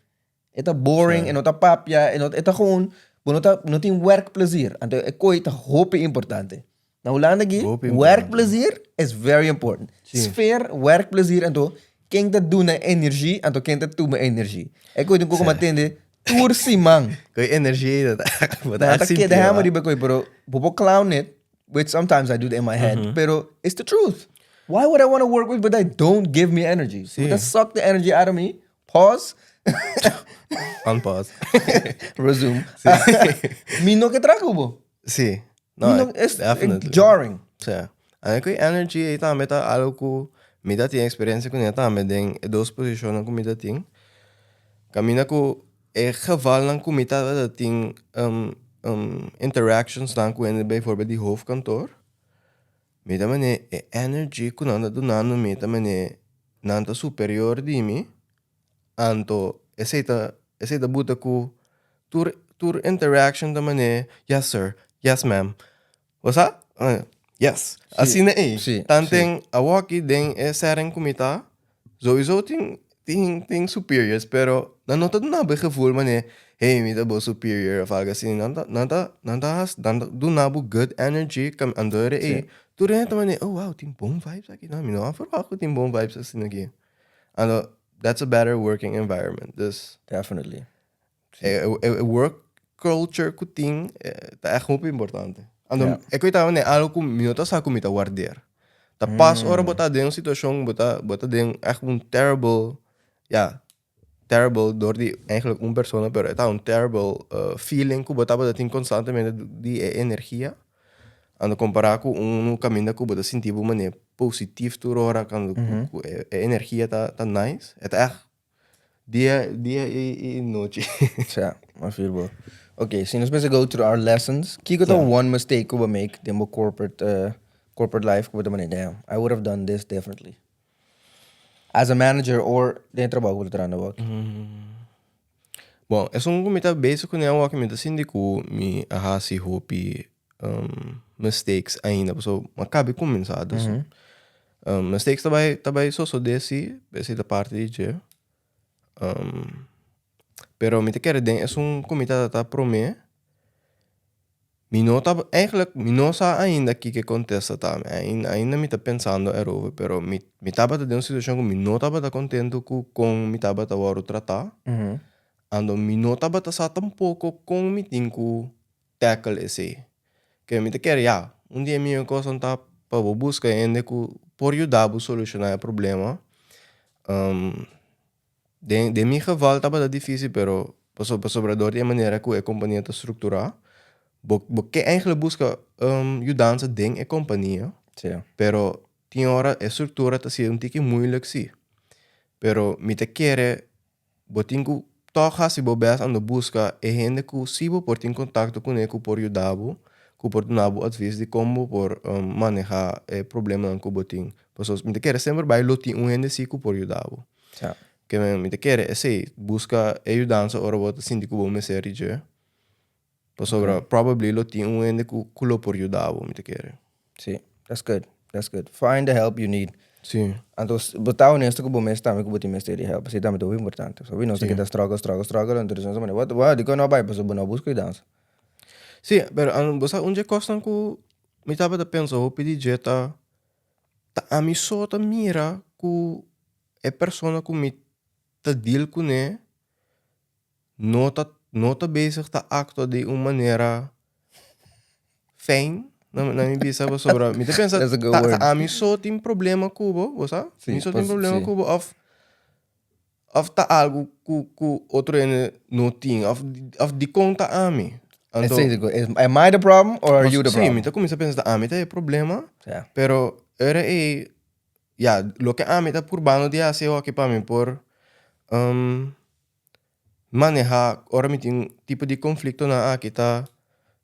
E ta boring, e no ta papia, e no e ta gewoon, bo no ta no tin werkplezier. Anto e koe ta hopi importante. Na Hulanda aki,
Hopi importante.
werkplezier is very important.
Sí.
Sfeer, werkplezier, anto ken ta duna energie, anto ken ta tuma energie. E koe tin ku
Sí.
tende tur siman.
Koe energie dat bo ta
Nan ta
sinti,
keda
hoor.
hammer riba e koe, pero bo por clown it, which sometimes I do in my head, pero it's the truth. Why would I want to work with people that don't give me energy?
Sí.
That suck the energy out of me. Pause.
Unpause.
Resume. Mi no ke traha ku bo.
Sí.
Mi
No,
no, es
definitely.
jarring.
Sí. A ku energy ei tambe ta algo ku mi ta tin experiencia kuné tambe den e dos posishonnan ku mi ta tin. Kaminda ku e gevalnan ku mi tabata tin interactionsnan ku hende bijvoorbeeld di hoofdkantoor, mi ta manera e energy ku nan ta dunando mi ta manera nan ta superior di mi, anto esei ta esei ta buta ku tur tur interaction ta manera yes sir, yes ma'am, bo sa? Yes, asina ei. Tanten awoki den e setting ku mi ta, souiso tin tin tin superiors pero nan no ta duna bo e gevoel manera hey mi ta bo superior of algo asina, nan ta nan ta nan ta hasi nan ta duna bo good energy anto ei tur hende ta manera oh wow tin bon vibes aki nan, mi no a verwacht ku tin bon vibes asina aki. Anto that's a better working environment dus
Definitely.
e e work culture ku tin ta echt hopi importante. Anto
Ja.
e koe ta manera algo ku mi no ta sa ku mi ta wardeer. Ta pas ora bo ta den un situashon bo ta bo ta den echt un terrible ya terrible dor di eigenlijk un persona pero e ta un terrible feeling ku bo tabata tin konstantemente di e energia. Anto kompará ku un kaminda ku bo ta sinti bo manera positief tur ora kando ku e energia ta ta nice e ta ègt dia dia i nochi.
Sa, mi a feel bo. Ok, si nos mester go through our lessons, kiko ta one mistake ku bo make den bo corporate corporate life ku bo ta manera damn, I would have done this differently? As a manager or den e trabou ku bo ta trahando awor?
Bon, esun ku mi ta bezig kuné awor mi ta sinti ku mi a hasi hopi mistakes ainda pasobra mi a kaba di kuminsá dus mistakes ta bai ta bai sosodé si esei ta parti di dje pero mi ta kere den esun ku mi ta ta promé Mi no ta, eigenlijk mi no sa ainda kiko e kontesta ta. Ainda mi ta pensando erover, pero mi mi tabata den un situashon ku mi no tabata kontentu ku kon mi tabata wòrdu tratá. Anto mi no tabata sa tampoko kon mi tin ku tackle esei. Ke mi ta kere ya, un di e mihó kosnan ta pa bo buska hende ku por yuda bo solushoná e problema. Den den mi geval tabata difísil pero paso pasobra dor di e manera ku e kompania ta strukturá bo bo ke eigentlik buska yudansa den e kompania pero tin ora e struktura ta sier un tiki moeilijk si. Pero mi ta kere Bo tin ku tòg hasi bo bèst ando buska e hende ku si bo por tin kontakto kuné ku por yuda bo, ku por duna bo advis di kon bo por manehá e problemanan ku bo tin. Pasobra mi ta kere semper bai lo tin un hende si ku por yuda bo. Ke men mi ta kere esei, buska e yudansa ora bo ta sinti ku bo mester di dje, pasobra probably lo tin un hende ku ku lo por yuda bo, mi ta kere.
Sí, that's good, that's good. Find the help you need.
Sí.
Anto bo ta honesto ku bo mes tambe ku bo tin mester di help, esei tambe ta hopi importante. Pasobra nos ta keda struggle, struggle, struggle, anto nos ta manda what, what, dikon no a bai? Pasobra bo no a buska yudansa.
Sí, pero bo sa un dje kosnan ku mi tabata pensa hopi di dje ta, ta ami so ta mira ku e persona ku mi ta deal kuné no ta no ta bezig ta actua di un manera fijn na na mi bisa pasobra mi ta pensa
That's a good
ta
word.
ta ami so tin problema ku bo bo sa
Sí,
mi so tin
pas-
problema
sí.
ku bo of of ta algu ku ku otro hende no tin of of dikon ta ami anto
Esei ta is am I the problem or are you the
sí
problem?
mi ta kuminsá pensa ta ami ta e problema
Ja.
pero ora ei ya loke ami ta purbando di hasi awor pa mi por Maneha ora mi tin tipo di conflictonan aki ta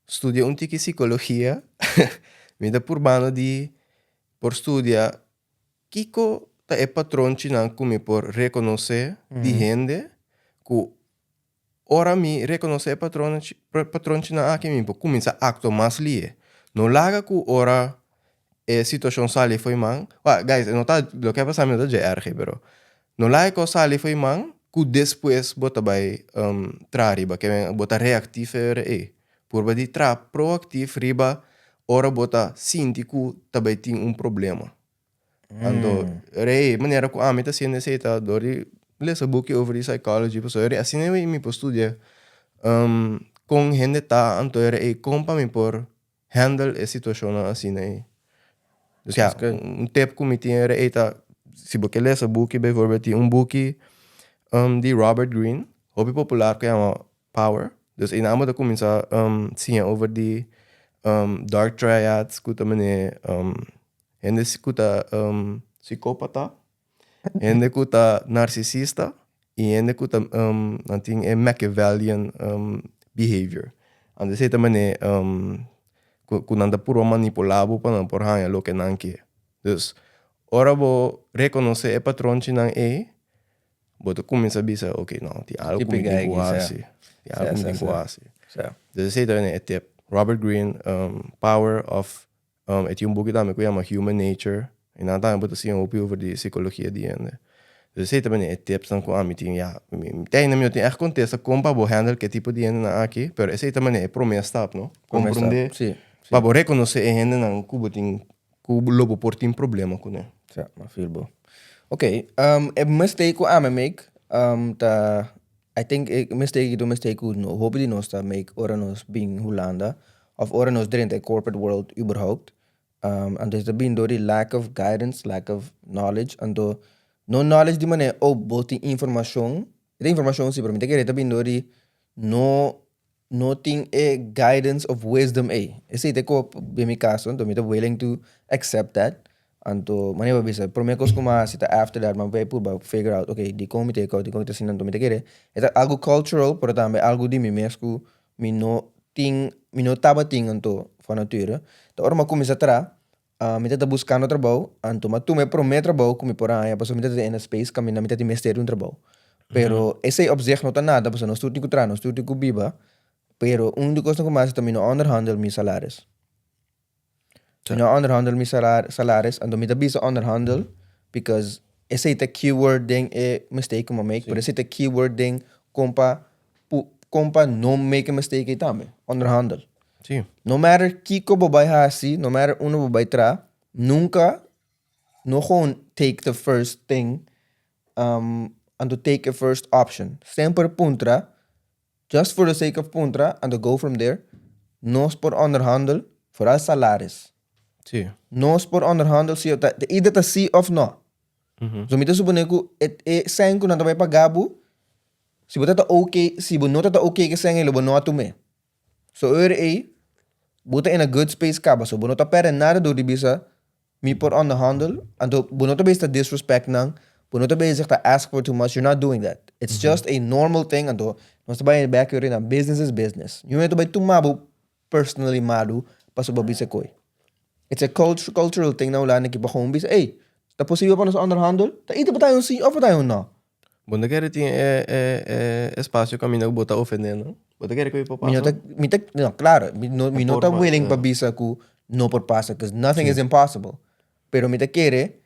studia un tiki psicologia mi ta purbando di por studia kico ta e patronchinan cu mi por reconoce di hende cu ora mi reconoce e patronchinan aki mi por cuminsa actua mas lihe no laga cu ora e situacion sali fo'i man guys e no ta loke a pasa mi no ta dje erg pero No laga e kos sali for e man ku despues bo ta bai traha riba. Ke men bo ta reaktif e ora ei. Purba di traha proaktif riba ora bo ta sinti ku ta bai tin un problema. Anto ora ei manera ku ami ta hasiendo esei ta dor di lesa buki over di psychology pasobra ora ei asina mi por studia kon hende ta anto ora ei kon pa mi por handle e situacionnan asina ei. Dus ja, un tip ku mi tin era ei ta, si bo ke lesa buki bijvoorbeeld tin un buki di Robert Greene, hopi popular ku yama Power. Dus einan bo ta kuminsá siña over di dark triads ku ta mane hende ku ta psicopata. Hende ku ta narsisista i hende ku ta nan tin e Machiavellian behavior. Anto esei ta manera ku nan ta purba manipulá bo pa nan por haña loke nan ke. Dus, ora bo rekonosé e patronchinan ei, bo ta kuminsá bisa, oke, no, tin algu ku mi tin ku hasi. Tin algu ku mi tin ku hasi. Dus esei ta e tip. Robert Greene, Power of E tin un buki tambe ku yama Human Nature, i nan tambe bo ta siña hopi over di sikologia di hende. Dus esei ta bini e tipsnan ku ami tin ya. Mi te ainda mi no tin ègt kontesta kon pa bo handle ke tipo di hendenan aki, pero esei ta manera e promé stap, no? Komprondé pa bo rekonosé e hendenan ku bo tin, ku lo bo por tin problema kuné.
Sí, mi a feel bo. Ok, e mistake ku ami make ta, I think e mistake aki ta un mistake ku hopi di nos ta make ora nos bin Hulanda Of ora nos drenta e corporate world überhaupt. Anto e ta bin door di lack of guidance, lack of knowledge. Anto no knowledge di manera, oh bo tin informacion. E ta informacion si, pero mi ta kere e ta bin door di no no tin e guidance of wisdom ey. Esey ta e ko den mi caso, anto mi ta willing to accept that. Anto manera bo bisa, prome cos cu mi a haci ta after that mi a bay purba figure out, okay, dicon mi ta e cos, dicon mi ta asina. Anto mi ta kere e ta algo cultural, pero tambe algo di mi mes cu Mi no tin, mi no tabatin anto van nature. Ta ora mi a kuminsá traha, mi ta buskando trabou, anto mi a tuma e promé trabou ku mi por a haña pasobra mi ta den e space kaminda mi ta tin mester di un trabou. Pero esei op zich no ta nada pasobra nos tur tin ku traha, nos tur tin ku biba, pero un di kosnan ku mi a hasi ta mi no onderhandel mi salaris. Mi no onderhandel mi salaris, anto mi ta bisa onderhandel because esei ta keyword den e mistake ku mi a make, pero esei ta keyword den kon pa kon pa no make e mistake ei tambe, onderhandel.
Sí.
No matter kiko bo bai hasi, no matter unda bo bai traha, nunka no gewoon take the first thing, anto take e first option. Semper puntra. Just for the sake of puntra anto go from there, nos por onderhandel, vooral salaris.
Sí.
Nos por onderhandel si ta either ta si of no. So mi ta supone ku e e sèn ku nan ta bai paga bo, si bo ta ta oké, si bo no ta ta oké ku e sèn ei lo bo no a tum'é. So e ora ei bo ta in a good space kaba, so bo no ta pèrdè nada dor di bisa Mi por onderhandel, anto bo no ta bezig ta disrespect nan, bo no ta bezig ta ask for too much, you're not doing that. It's just a normal thing, anto nos ta bai bek yori na business is business. Niun hende ta bai tuma bo personally malu pasobra bo bisa e koi. It's a cultural thing na Hulanda ki bo gewoon bisa, ey, ta posibel pa nos onderhandel? Ta either bo ta haña un si of bo ta haña un no.
Bo no kere tin e e e espacio kaminda ku bo ta ofendé nan? Bo ta kere ku e por
Mi no
pasa?
ta, mi ta, no, claro, mi no, mi
E
no
por
ta
pa-
willing pa
ja.
bisa ku no por pasa, cause nothing is impossible. Pero mi ta kere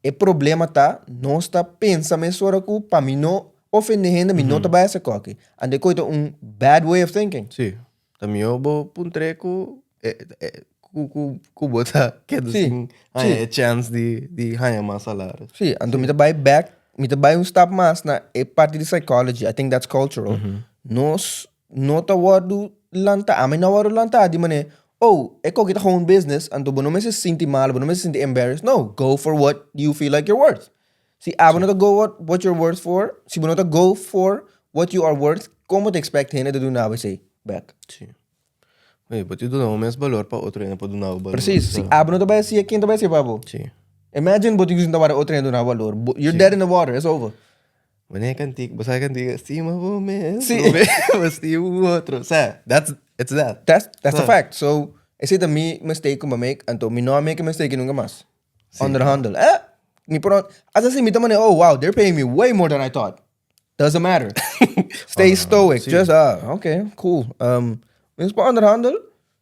e problema ta nos ta pensa mesora ku pa mi no ofendé hende mi no ta bai hasi koki. Anto e koi ta un bad way of thinking.
Sí. Ta mihó bo puntr'é ku e e ku ku ku bo ta keda
Sí,
sin haña
sí.
e chèns di di haña mas salaris.
Sí, anto mi ta bai back, mi ta bai un stap mas na e parti di psychology, I think that's cultural. Nos no ta wòrdu lantá, ami no a wòrdu lantá di manera, oh, e koki ta gewoon business, anto bo no mester sinti malo, bo no mester sinti embarrassed, no, go for what you feel like you're worth. Si abo no ta go what what you're worth for, si bo no ta go for what you are worth, kon bo ta expect hende ta duna bo esei bek?
Sí. Oye, bo tin duna bo mes balor pa otro hende por duna bo balor.
Precies. Si abo no ta bai hacia, ken ta bai hacia pa bo?
Sí.
Imagine bo tin ku sinta wara otro hende duna bo balor. Bo, you're dead in the water, it's over.
Wanneer kantik, bo sa kantika, stima bo mes,
Sí.
bo mes, bo stima otro. Sa, that's, it's that.
That's, that's a
Sa.
fact. So, esei ta mi mistake ku mi a make, anto mi no a make e mistake nunka mas. Onderhandel. Eh, mi por hasta si mi ta mane, oh wow, they're paying me way more than I thought. Doesn't matter. Stay stoic. Just, ah, okay, cool. Um, mi por onderhandel,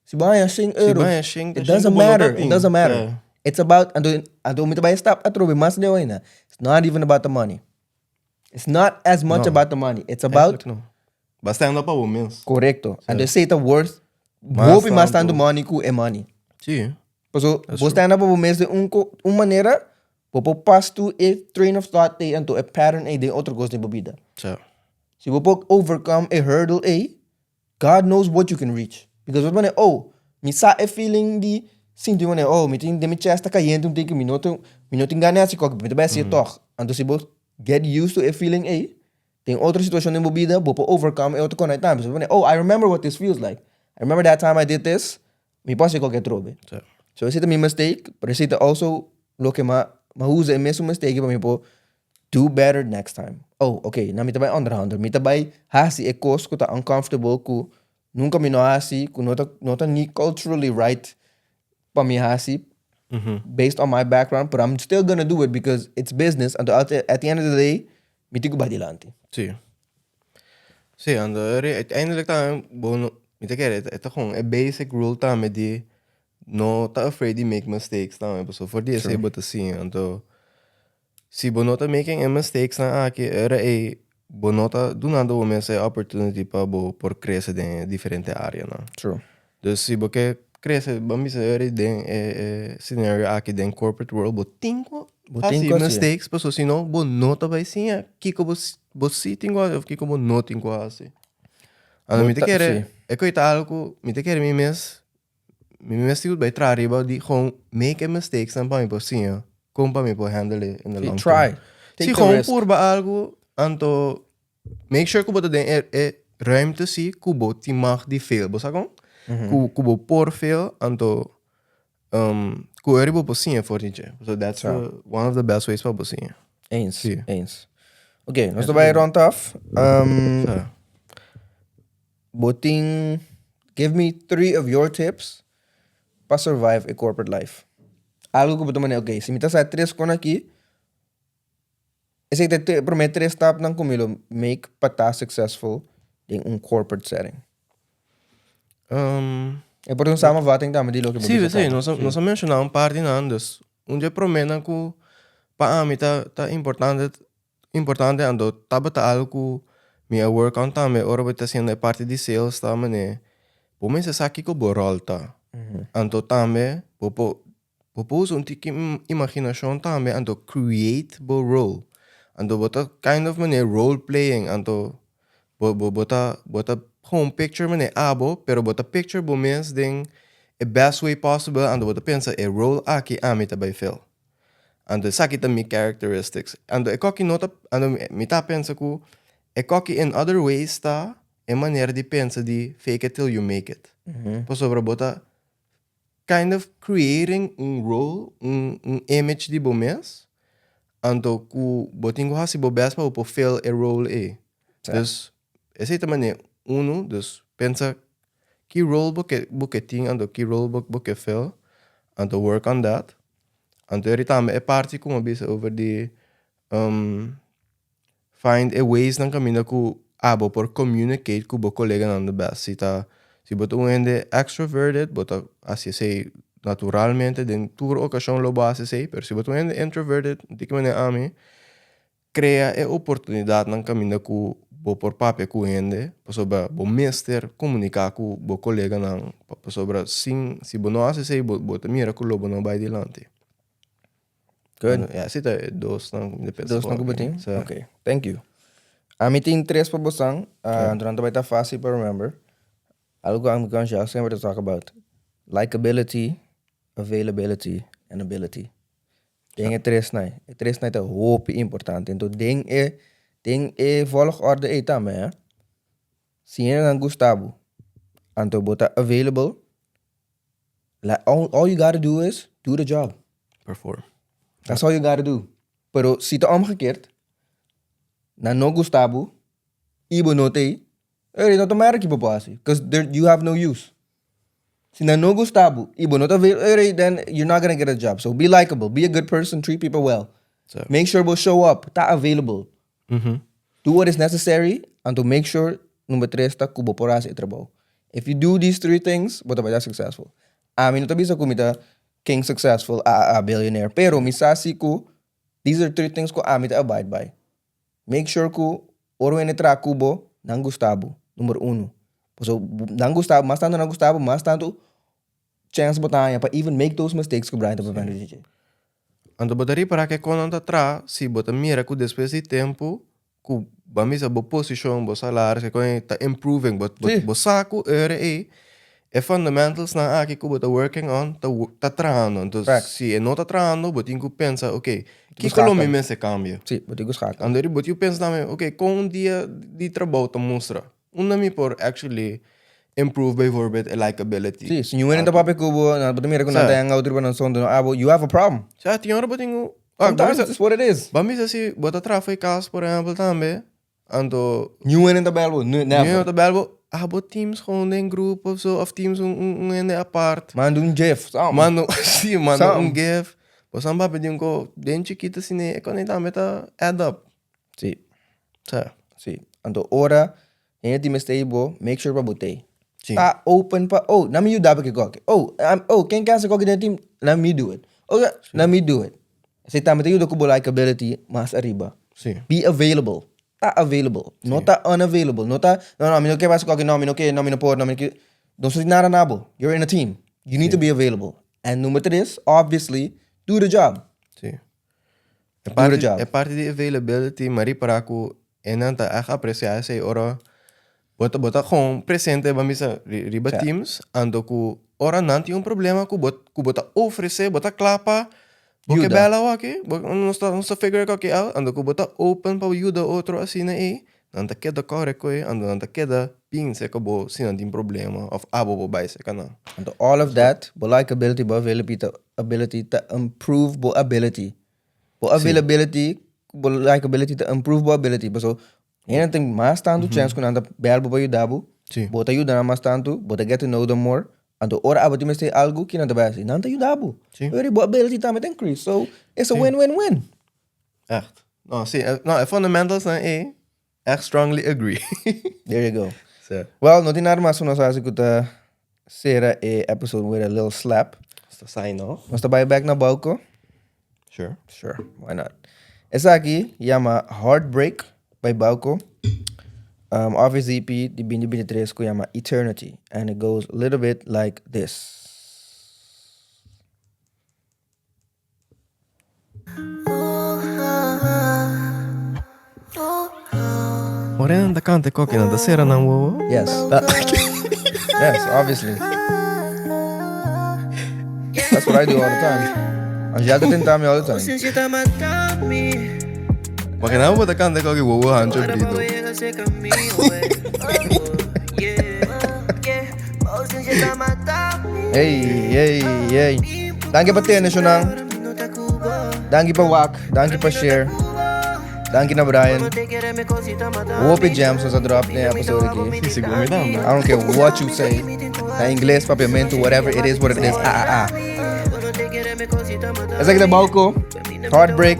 si bo haña 100 euro,
bo haña 100,
it
ta
doesn't
100 ku bo no ta
matter. It
tin.
doesn't matter.
Ja.
It's about, anto, anto mi ta bai stap atrobe mas leu ainda. It's not even about the money. It's not as much
No.
about the money. It's about
Eigenlijk no. Ba stand up pa bo mes.
Correcto. Anto esei ta worth
Mas
hopi mas tantu
tantu.
money ku e money.
Sí.
Paso bo stand up pa bo mes den un ko un manera bo por pas tur e train of thought ei anto e pattern ei den otro kos den bo bida.
Sa.
Si bo por overcome e hurdle ei, God knows what you can reach. Because bo ta manera oh mi sa e feeling di sinti manera oh mi tin den mi chest ta kayente un tiki mi no tin mi no tin gana di hasi koke mi ta bai hasié tòg. Anto si bo get used to e feeling ei Den otro situacion den bo bida, bo por overcome e otro con tambe. So bo pone, oh, I remember what this feels like. I remember that time I did this. Mi por haci cualkier trobe.
Sí.
So esey ta mi mistake, pero esey ta also loke m'a m'a usa e mesun mistake pa mi por do better next time. Oh, ok, na mi ta bay onderhandel. Mi ta bay haci e cos cu ta uncomfortable cu nunca mi no a haci, cu no ta no ta ni culturally right pa mi haci based on my background, but I'm still gonna do it because it's business. Anto at at the end of the day, Mi tin ku bai dilanti.
Sí. Sí, anto uiteindelijk tambe bo no, mi ta kere e ta gewoon e basic rule tambe di no ta afraid di make mistakes tambe, pasobra for di esei bo ta siña. Anto si bo no ta making e mistakesnan aki ora ei bo no ta dunando bo mes e opportunity pa bo por crece den e diferente areanan.
True.
Dus si bo ke krese, ban bisa eri den e e scenario aki den corporate world, bo tin ku
Bo tin
hasi
ku hasi.
mistakes, pasobra si no bo no ta bai siña kiko bo bo si tin ku hasi of kiko bo no tin ku hasi. Anto
Bo
mi ta
ta
kere
si.
e koe ta algu ku mi ta kere mi mes, mi mes tin ku bai traha riba di gewoon make e mistakes nan pa mi por siña kon pa mi por handle e in the
Si,
long term.
try. Take
Si
the
gewoon
risk.
purba algu, anto Make sure ku bo ta den e e ruimte si ku bo tin mag di fail. Bo sa kon? Ku ku bo por fail, anto um, ku eri bo por siña for di dje. So that's the, one of the best ways pa bo siña.
Eens,
Sí.
eens. Oké, nos ta bai rond af. Um,
Sa.
Bo tin, give me three of your tips pa survive a corporate life. Algo ku bo ta mane, oké, si mi ta sa tres kon aki, Esei ta e promé tres stapnan ku mi lo make pa ta successful den un corporate setting. E por ta un samenvatting tambe di loke bo
Sí,
bisa
sí,
kaba.
nos a, nos a menshoná un par di nan, dus un di e proménan ku pa ami ta ta importante importante anto tabata algu ku mi a work on tambe ora bo ta hasiendo e parti di sales ta manera bo mester sa kiko bo ròl ta, anto tambe bo por Bo por usa un tiki imaginashon tambe anto create bo role. Anto bo ta kind of manera role playing anto Bo bo bo ta bo ta gewoon picture manera abo, pero bo ta picture bo mes den e best way possible anto bo ta pensa e role aki ami ta bai fill. Anto esaki ta mi characteristics. Anto e koki no ta anto mi ta pensa ku e koki in other ways ta e manera di pensa di fake it till you make it. Pasobra bo ta kind of creating un role, un un image di bo mes, anto ku bo tin ku hasi bo best pa bo por fill e role ei. Dus esei ta manera unu, dus pensa ki role bo ke bo ke tin anto ki role bo bo ke fill, anto work on that. Anto eri tambe e parti ku mi a bisa over di Find e ways nan kaminda ku abo por communicate ku bo koleganan the best. Si ta si bo ta un hende extroverted bo ta hasi esei naturalmente den tur okashon lo bo hasi esei, pero si bo ta un hende introverted di ki manera ami krea e oportunidatnan kaminda ku bo por papia ku hende pasobra bo mester komuniká ku bo koleganan pasobra sin si bo no hasi esei bo bo ta mira ku lo bo no bai dilanti.
Good.
Ja, si ta e dos nan ku mi ta pensa.
Dos nan ku bo tin?
Sa.
Ok, thank you. Ami tin tres pa bosan, durante bai ta fácil pa remember. Algo ku ami ku Angel semper ta talk about, likability, availability and ability. Den e tres nan, e tres nan ta hopi importante. Enton den e den e volgorde ei tambe, eh, si hendenan gusta bo, anto bo ta available, Like all, all you gotta do is do the job.
Perform.
That's all you gotta do. Pero si ta omgekeerd, nan no gusta bo y bo no ta ei, ey, no ta matter ki bo por hasi, cause there, you have no use. Si nan no gusta bo y bo no ta avail, ey, then you're not gonna get a job. So be likable, be a good person, treat people well.
So.
Make sure bo show up, ta available. Do what is necessary and to make sure number tres ta ku bo por hasi e trabou. If you do these three things, bo ta bai ta successful. Ami no ta bisa ku mi ta king successful, a a a billionaire, pero mi sa si ku these are three things ku ami ta abide by. Make sure ku ora un hende traha ku bo, nan gusta bo, number uno. Pasobra nan gusta bo, mas tantu nan gusta bo, mas tantu chance bo ta haña pa even make those mistakes ku Brian ta papia di dje.
Anto bo ta ripará ke kon nan ta traha si bo ta mira ku despues di tempu ku bo a misa bo posishon, bo salaris, ke kon ei ta improving, bo bo sa ku ora ei e fundamentals nan aki ku bo ta working on ta ta trahando. Anto si e no ta trahando bo tin ku pensa ok kiko lo mi mester kambia.
Sí, bo tin ku schakel.
Anto bo tin ku pensa tambe ok kon un dia di trabou ta mustra. Unda mi por actually improve bijvoorbeeld e likability.
Sí, si niun hende ta papia ku bo, nan bo ta mira ku nan ta hang out riba nan son, no abo, you have a problem.
Sa, tin ora bo tin ku.
Sometimes it's what it is.
Ban bisa si bo ta traha for e kas, por ehempel, tambe, anto.
Niun hende ta bel bo, never.
Niun hende ta bel bo, abo teams gewoon den groep of so, of teams un un hende apart.
Manda un gif, something.
Manda un, sí, manda un gif. Bo sa papia di un ko den chikito asina, e kos tambe ta add up.
Sí.
Sa.
Sí. Anto ora hende tin mester ei bo, make sure pa bo t'ei.
Sí.
Ta open pa, oh, na mi yuda pa ki koki. Oh, um, oh, ken ke hasi koki den e team? Let me do it. Oh, ja, let me do it. Esei tambe ta yuda ku bo likability mas ariba.
Sí.
Be available. Ta available. No ta unavailable. No ta, no, no, mi no ke hasi koki, no, mi no ke, no, mi no por, no, mi no ke. No sa nada na bo. You're in a team. You need to be available. And number tres, obviously, do the job.
Sí. E
Do the
parti,
job.
e parti di availability, mi a ripará ku e nan ta ègt apresiá esei ora bo ta bo ta gewoon presente ban bisa riba
Sa.
Teams, anto ku ora nan tin un problema ku bo ku bo ta ofresé, bo ta kla pa bo ke
Yuda.
bèl awaki, bo nos ta nos ta figure kòke out, anto ku bo ta open pa yuda otro asina ei, nan ta keda kòre ku e, anto nan ta keda pinsa ku bo si nan tin problema òf abo bo bai serka nan.
Anto all of that, bo likability, bo availability, ability ta improve bo ability. Bo availability, bo likability ta improve bo ability. Paso hende tin mas tantu chance ku nan ta bel bo pa yuda bo.
Sí.
Bo ta yuda nan mas tantu, bo ta get to know them more. Anto ora abo tin mester algu, kinan ta bai hasi? Nan ta yuda bo.
Sí.
Pero bo ability tambe ta increase. So, it's a win-win-win.
Echt. No, sí. No, e fundamentals nan ei, echt strongly agree.
There you go.
Sí.
Well, no tin nada mas ku nos hasi ku ta sera e episode with a little slap.
Nos ta sign off.
Nos ta bai back na Bauco.
Sure.
Sure, why not? Esaki yama Heartbreak by Bauco. Off his EP di 2023 ku yama Eternity. And it goes a little bit like this.
Ora nan ta canta e koki nan ta cera nan wowo?
Yes. Yes, obviously. That's what I do all the time. Angel ta tenta mi all the time.
Porque nan bo ta canta e koki wowo hancho brito.
Hey, hey, hey. Danki pa tene, Shonan. Danki pa wak. Danki pa share. Danki na Brian. Hopi gems nos a drop den episode aki.
Sí, sigur mi tambe.
I don't care what you say. Na ingles, papiamento, whatever it is, what it is. Ah, ah, ah. Esaki ta Bauco. Heartbreak.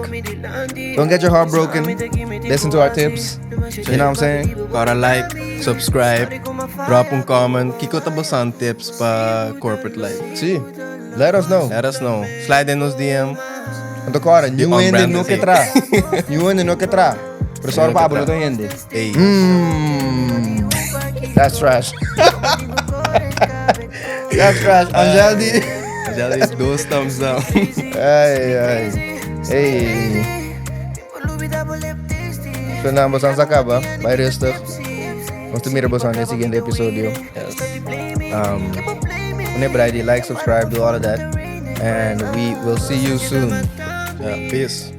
Don't get your heart broken. Listen to our tips. You know what I'm saying?
Para like, subscribe, drop un comment. Kiko ta bosan tips pa corporate life?
Sí. Let us know.
Let us know. Slide in nos DM.
Anto kora,
Di
new
on
hende
brand
no ke
así.
tra. New hende no ke tra. Pero sorry
No ke
pa abo
tra.
no ta hende.
Ey.
Mm. That's trash. That's trash. Angel di.
Angel di dos thumbs down.
Ay, ay. Hey. So na, bosan sa kaba. Bye rustig. Nos te mira bosan den siguiente episodio.
Yes.
Meneer Brady, like, subscribe, do all of that. And we will see you soon.
Yeah, peace.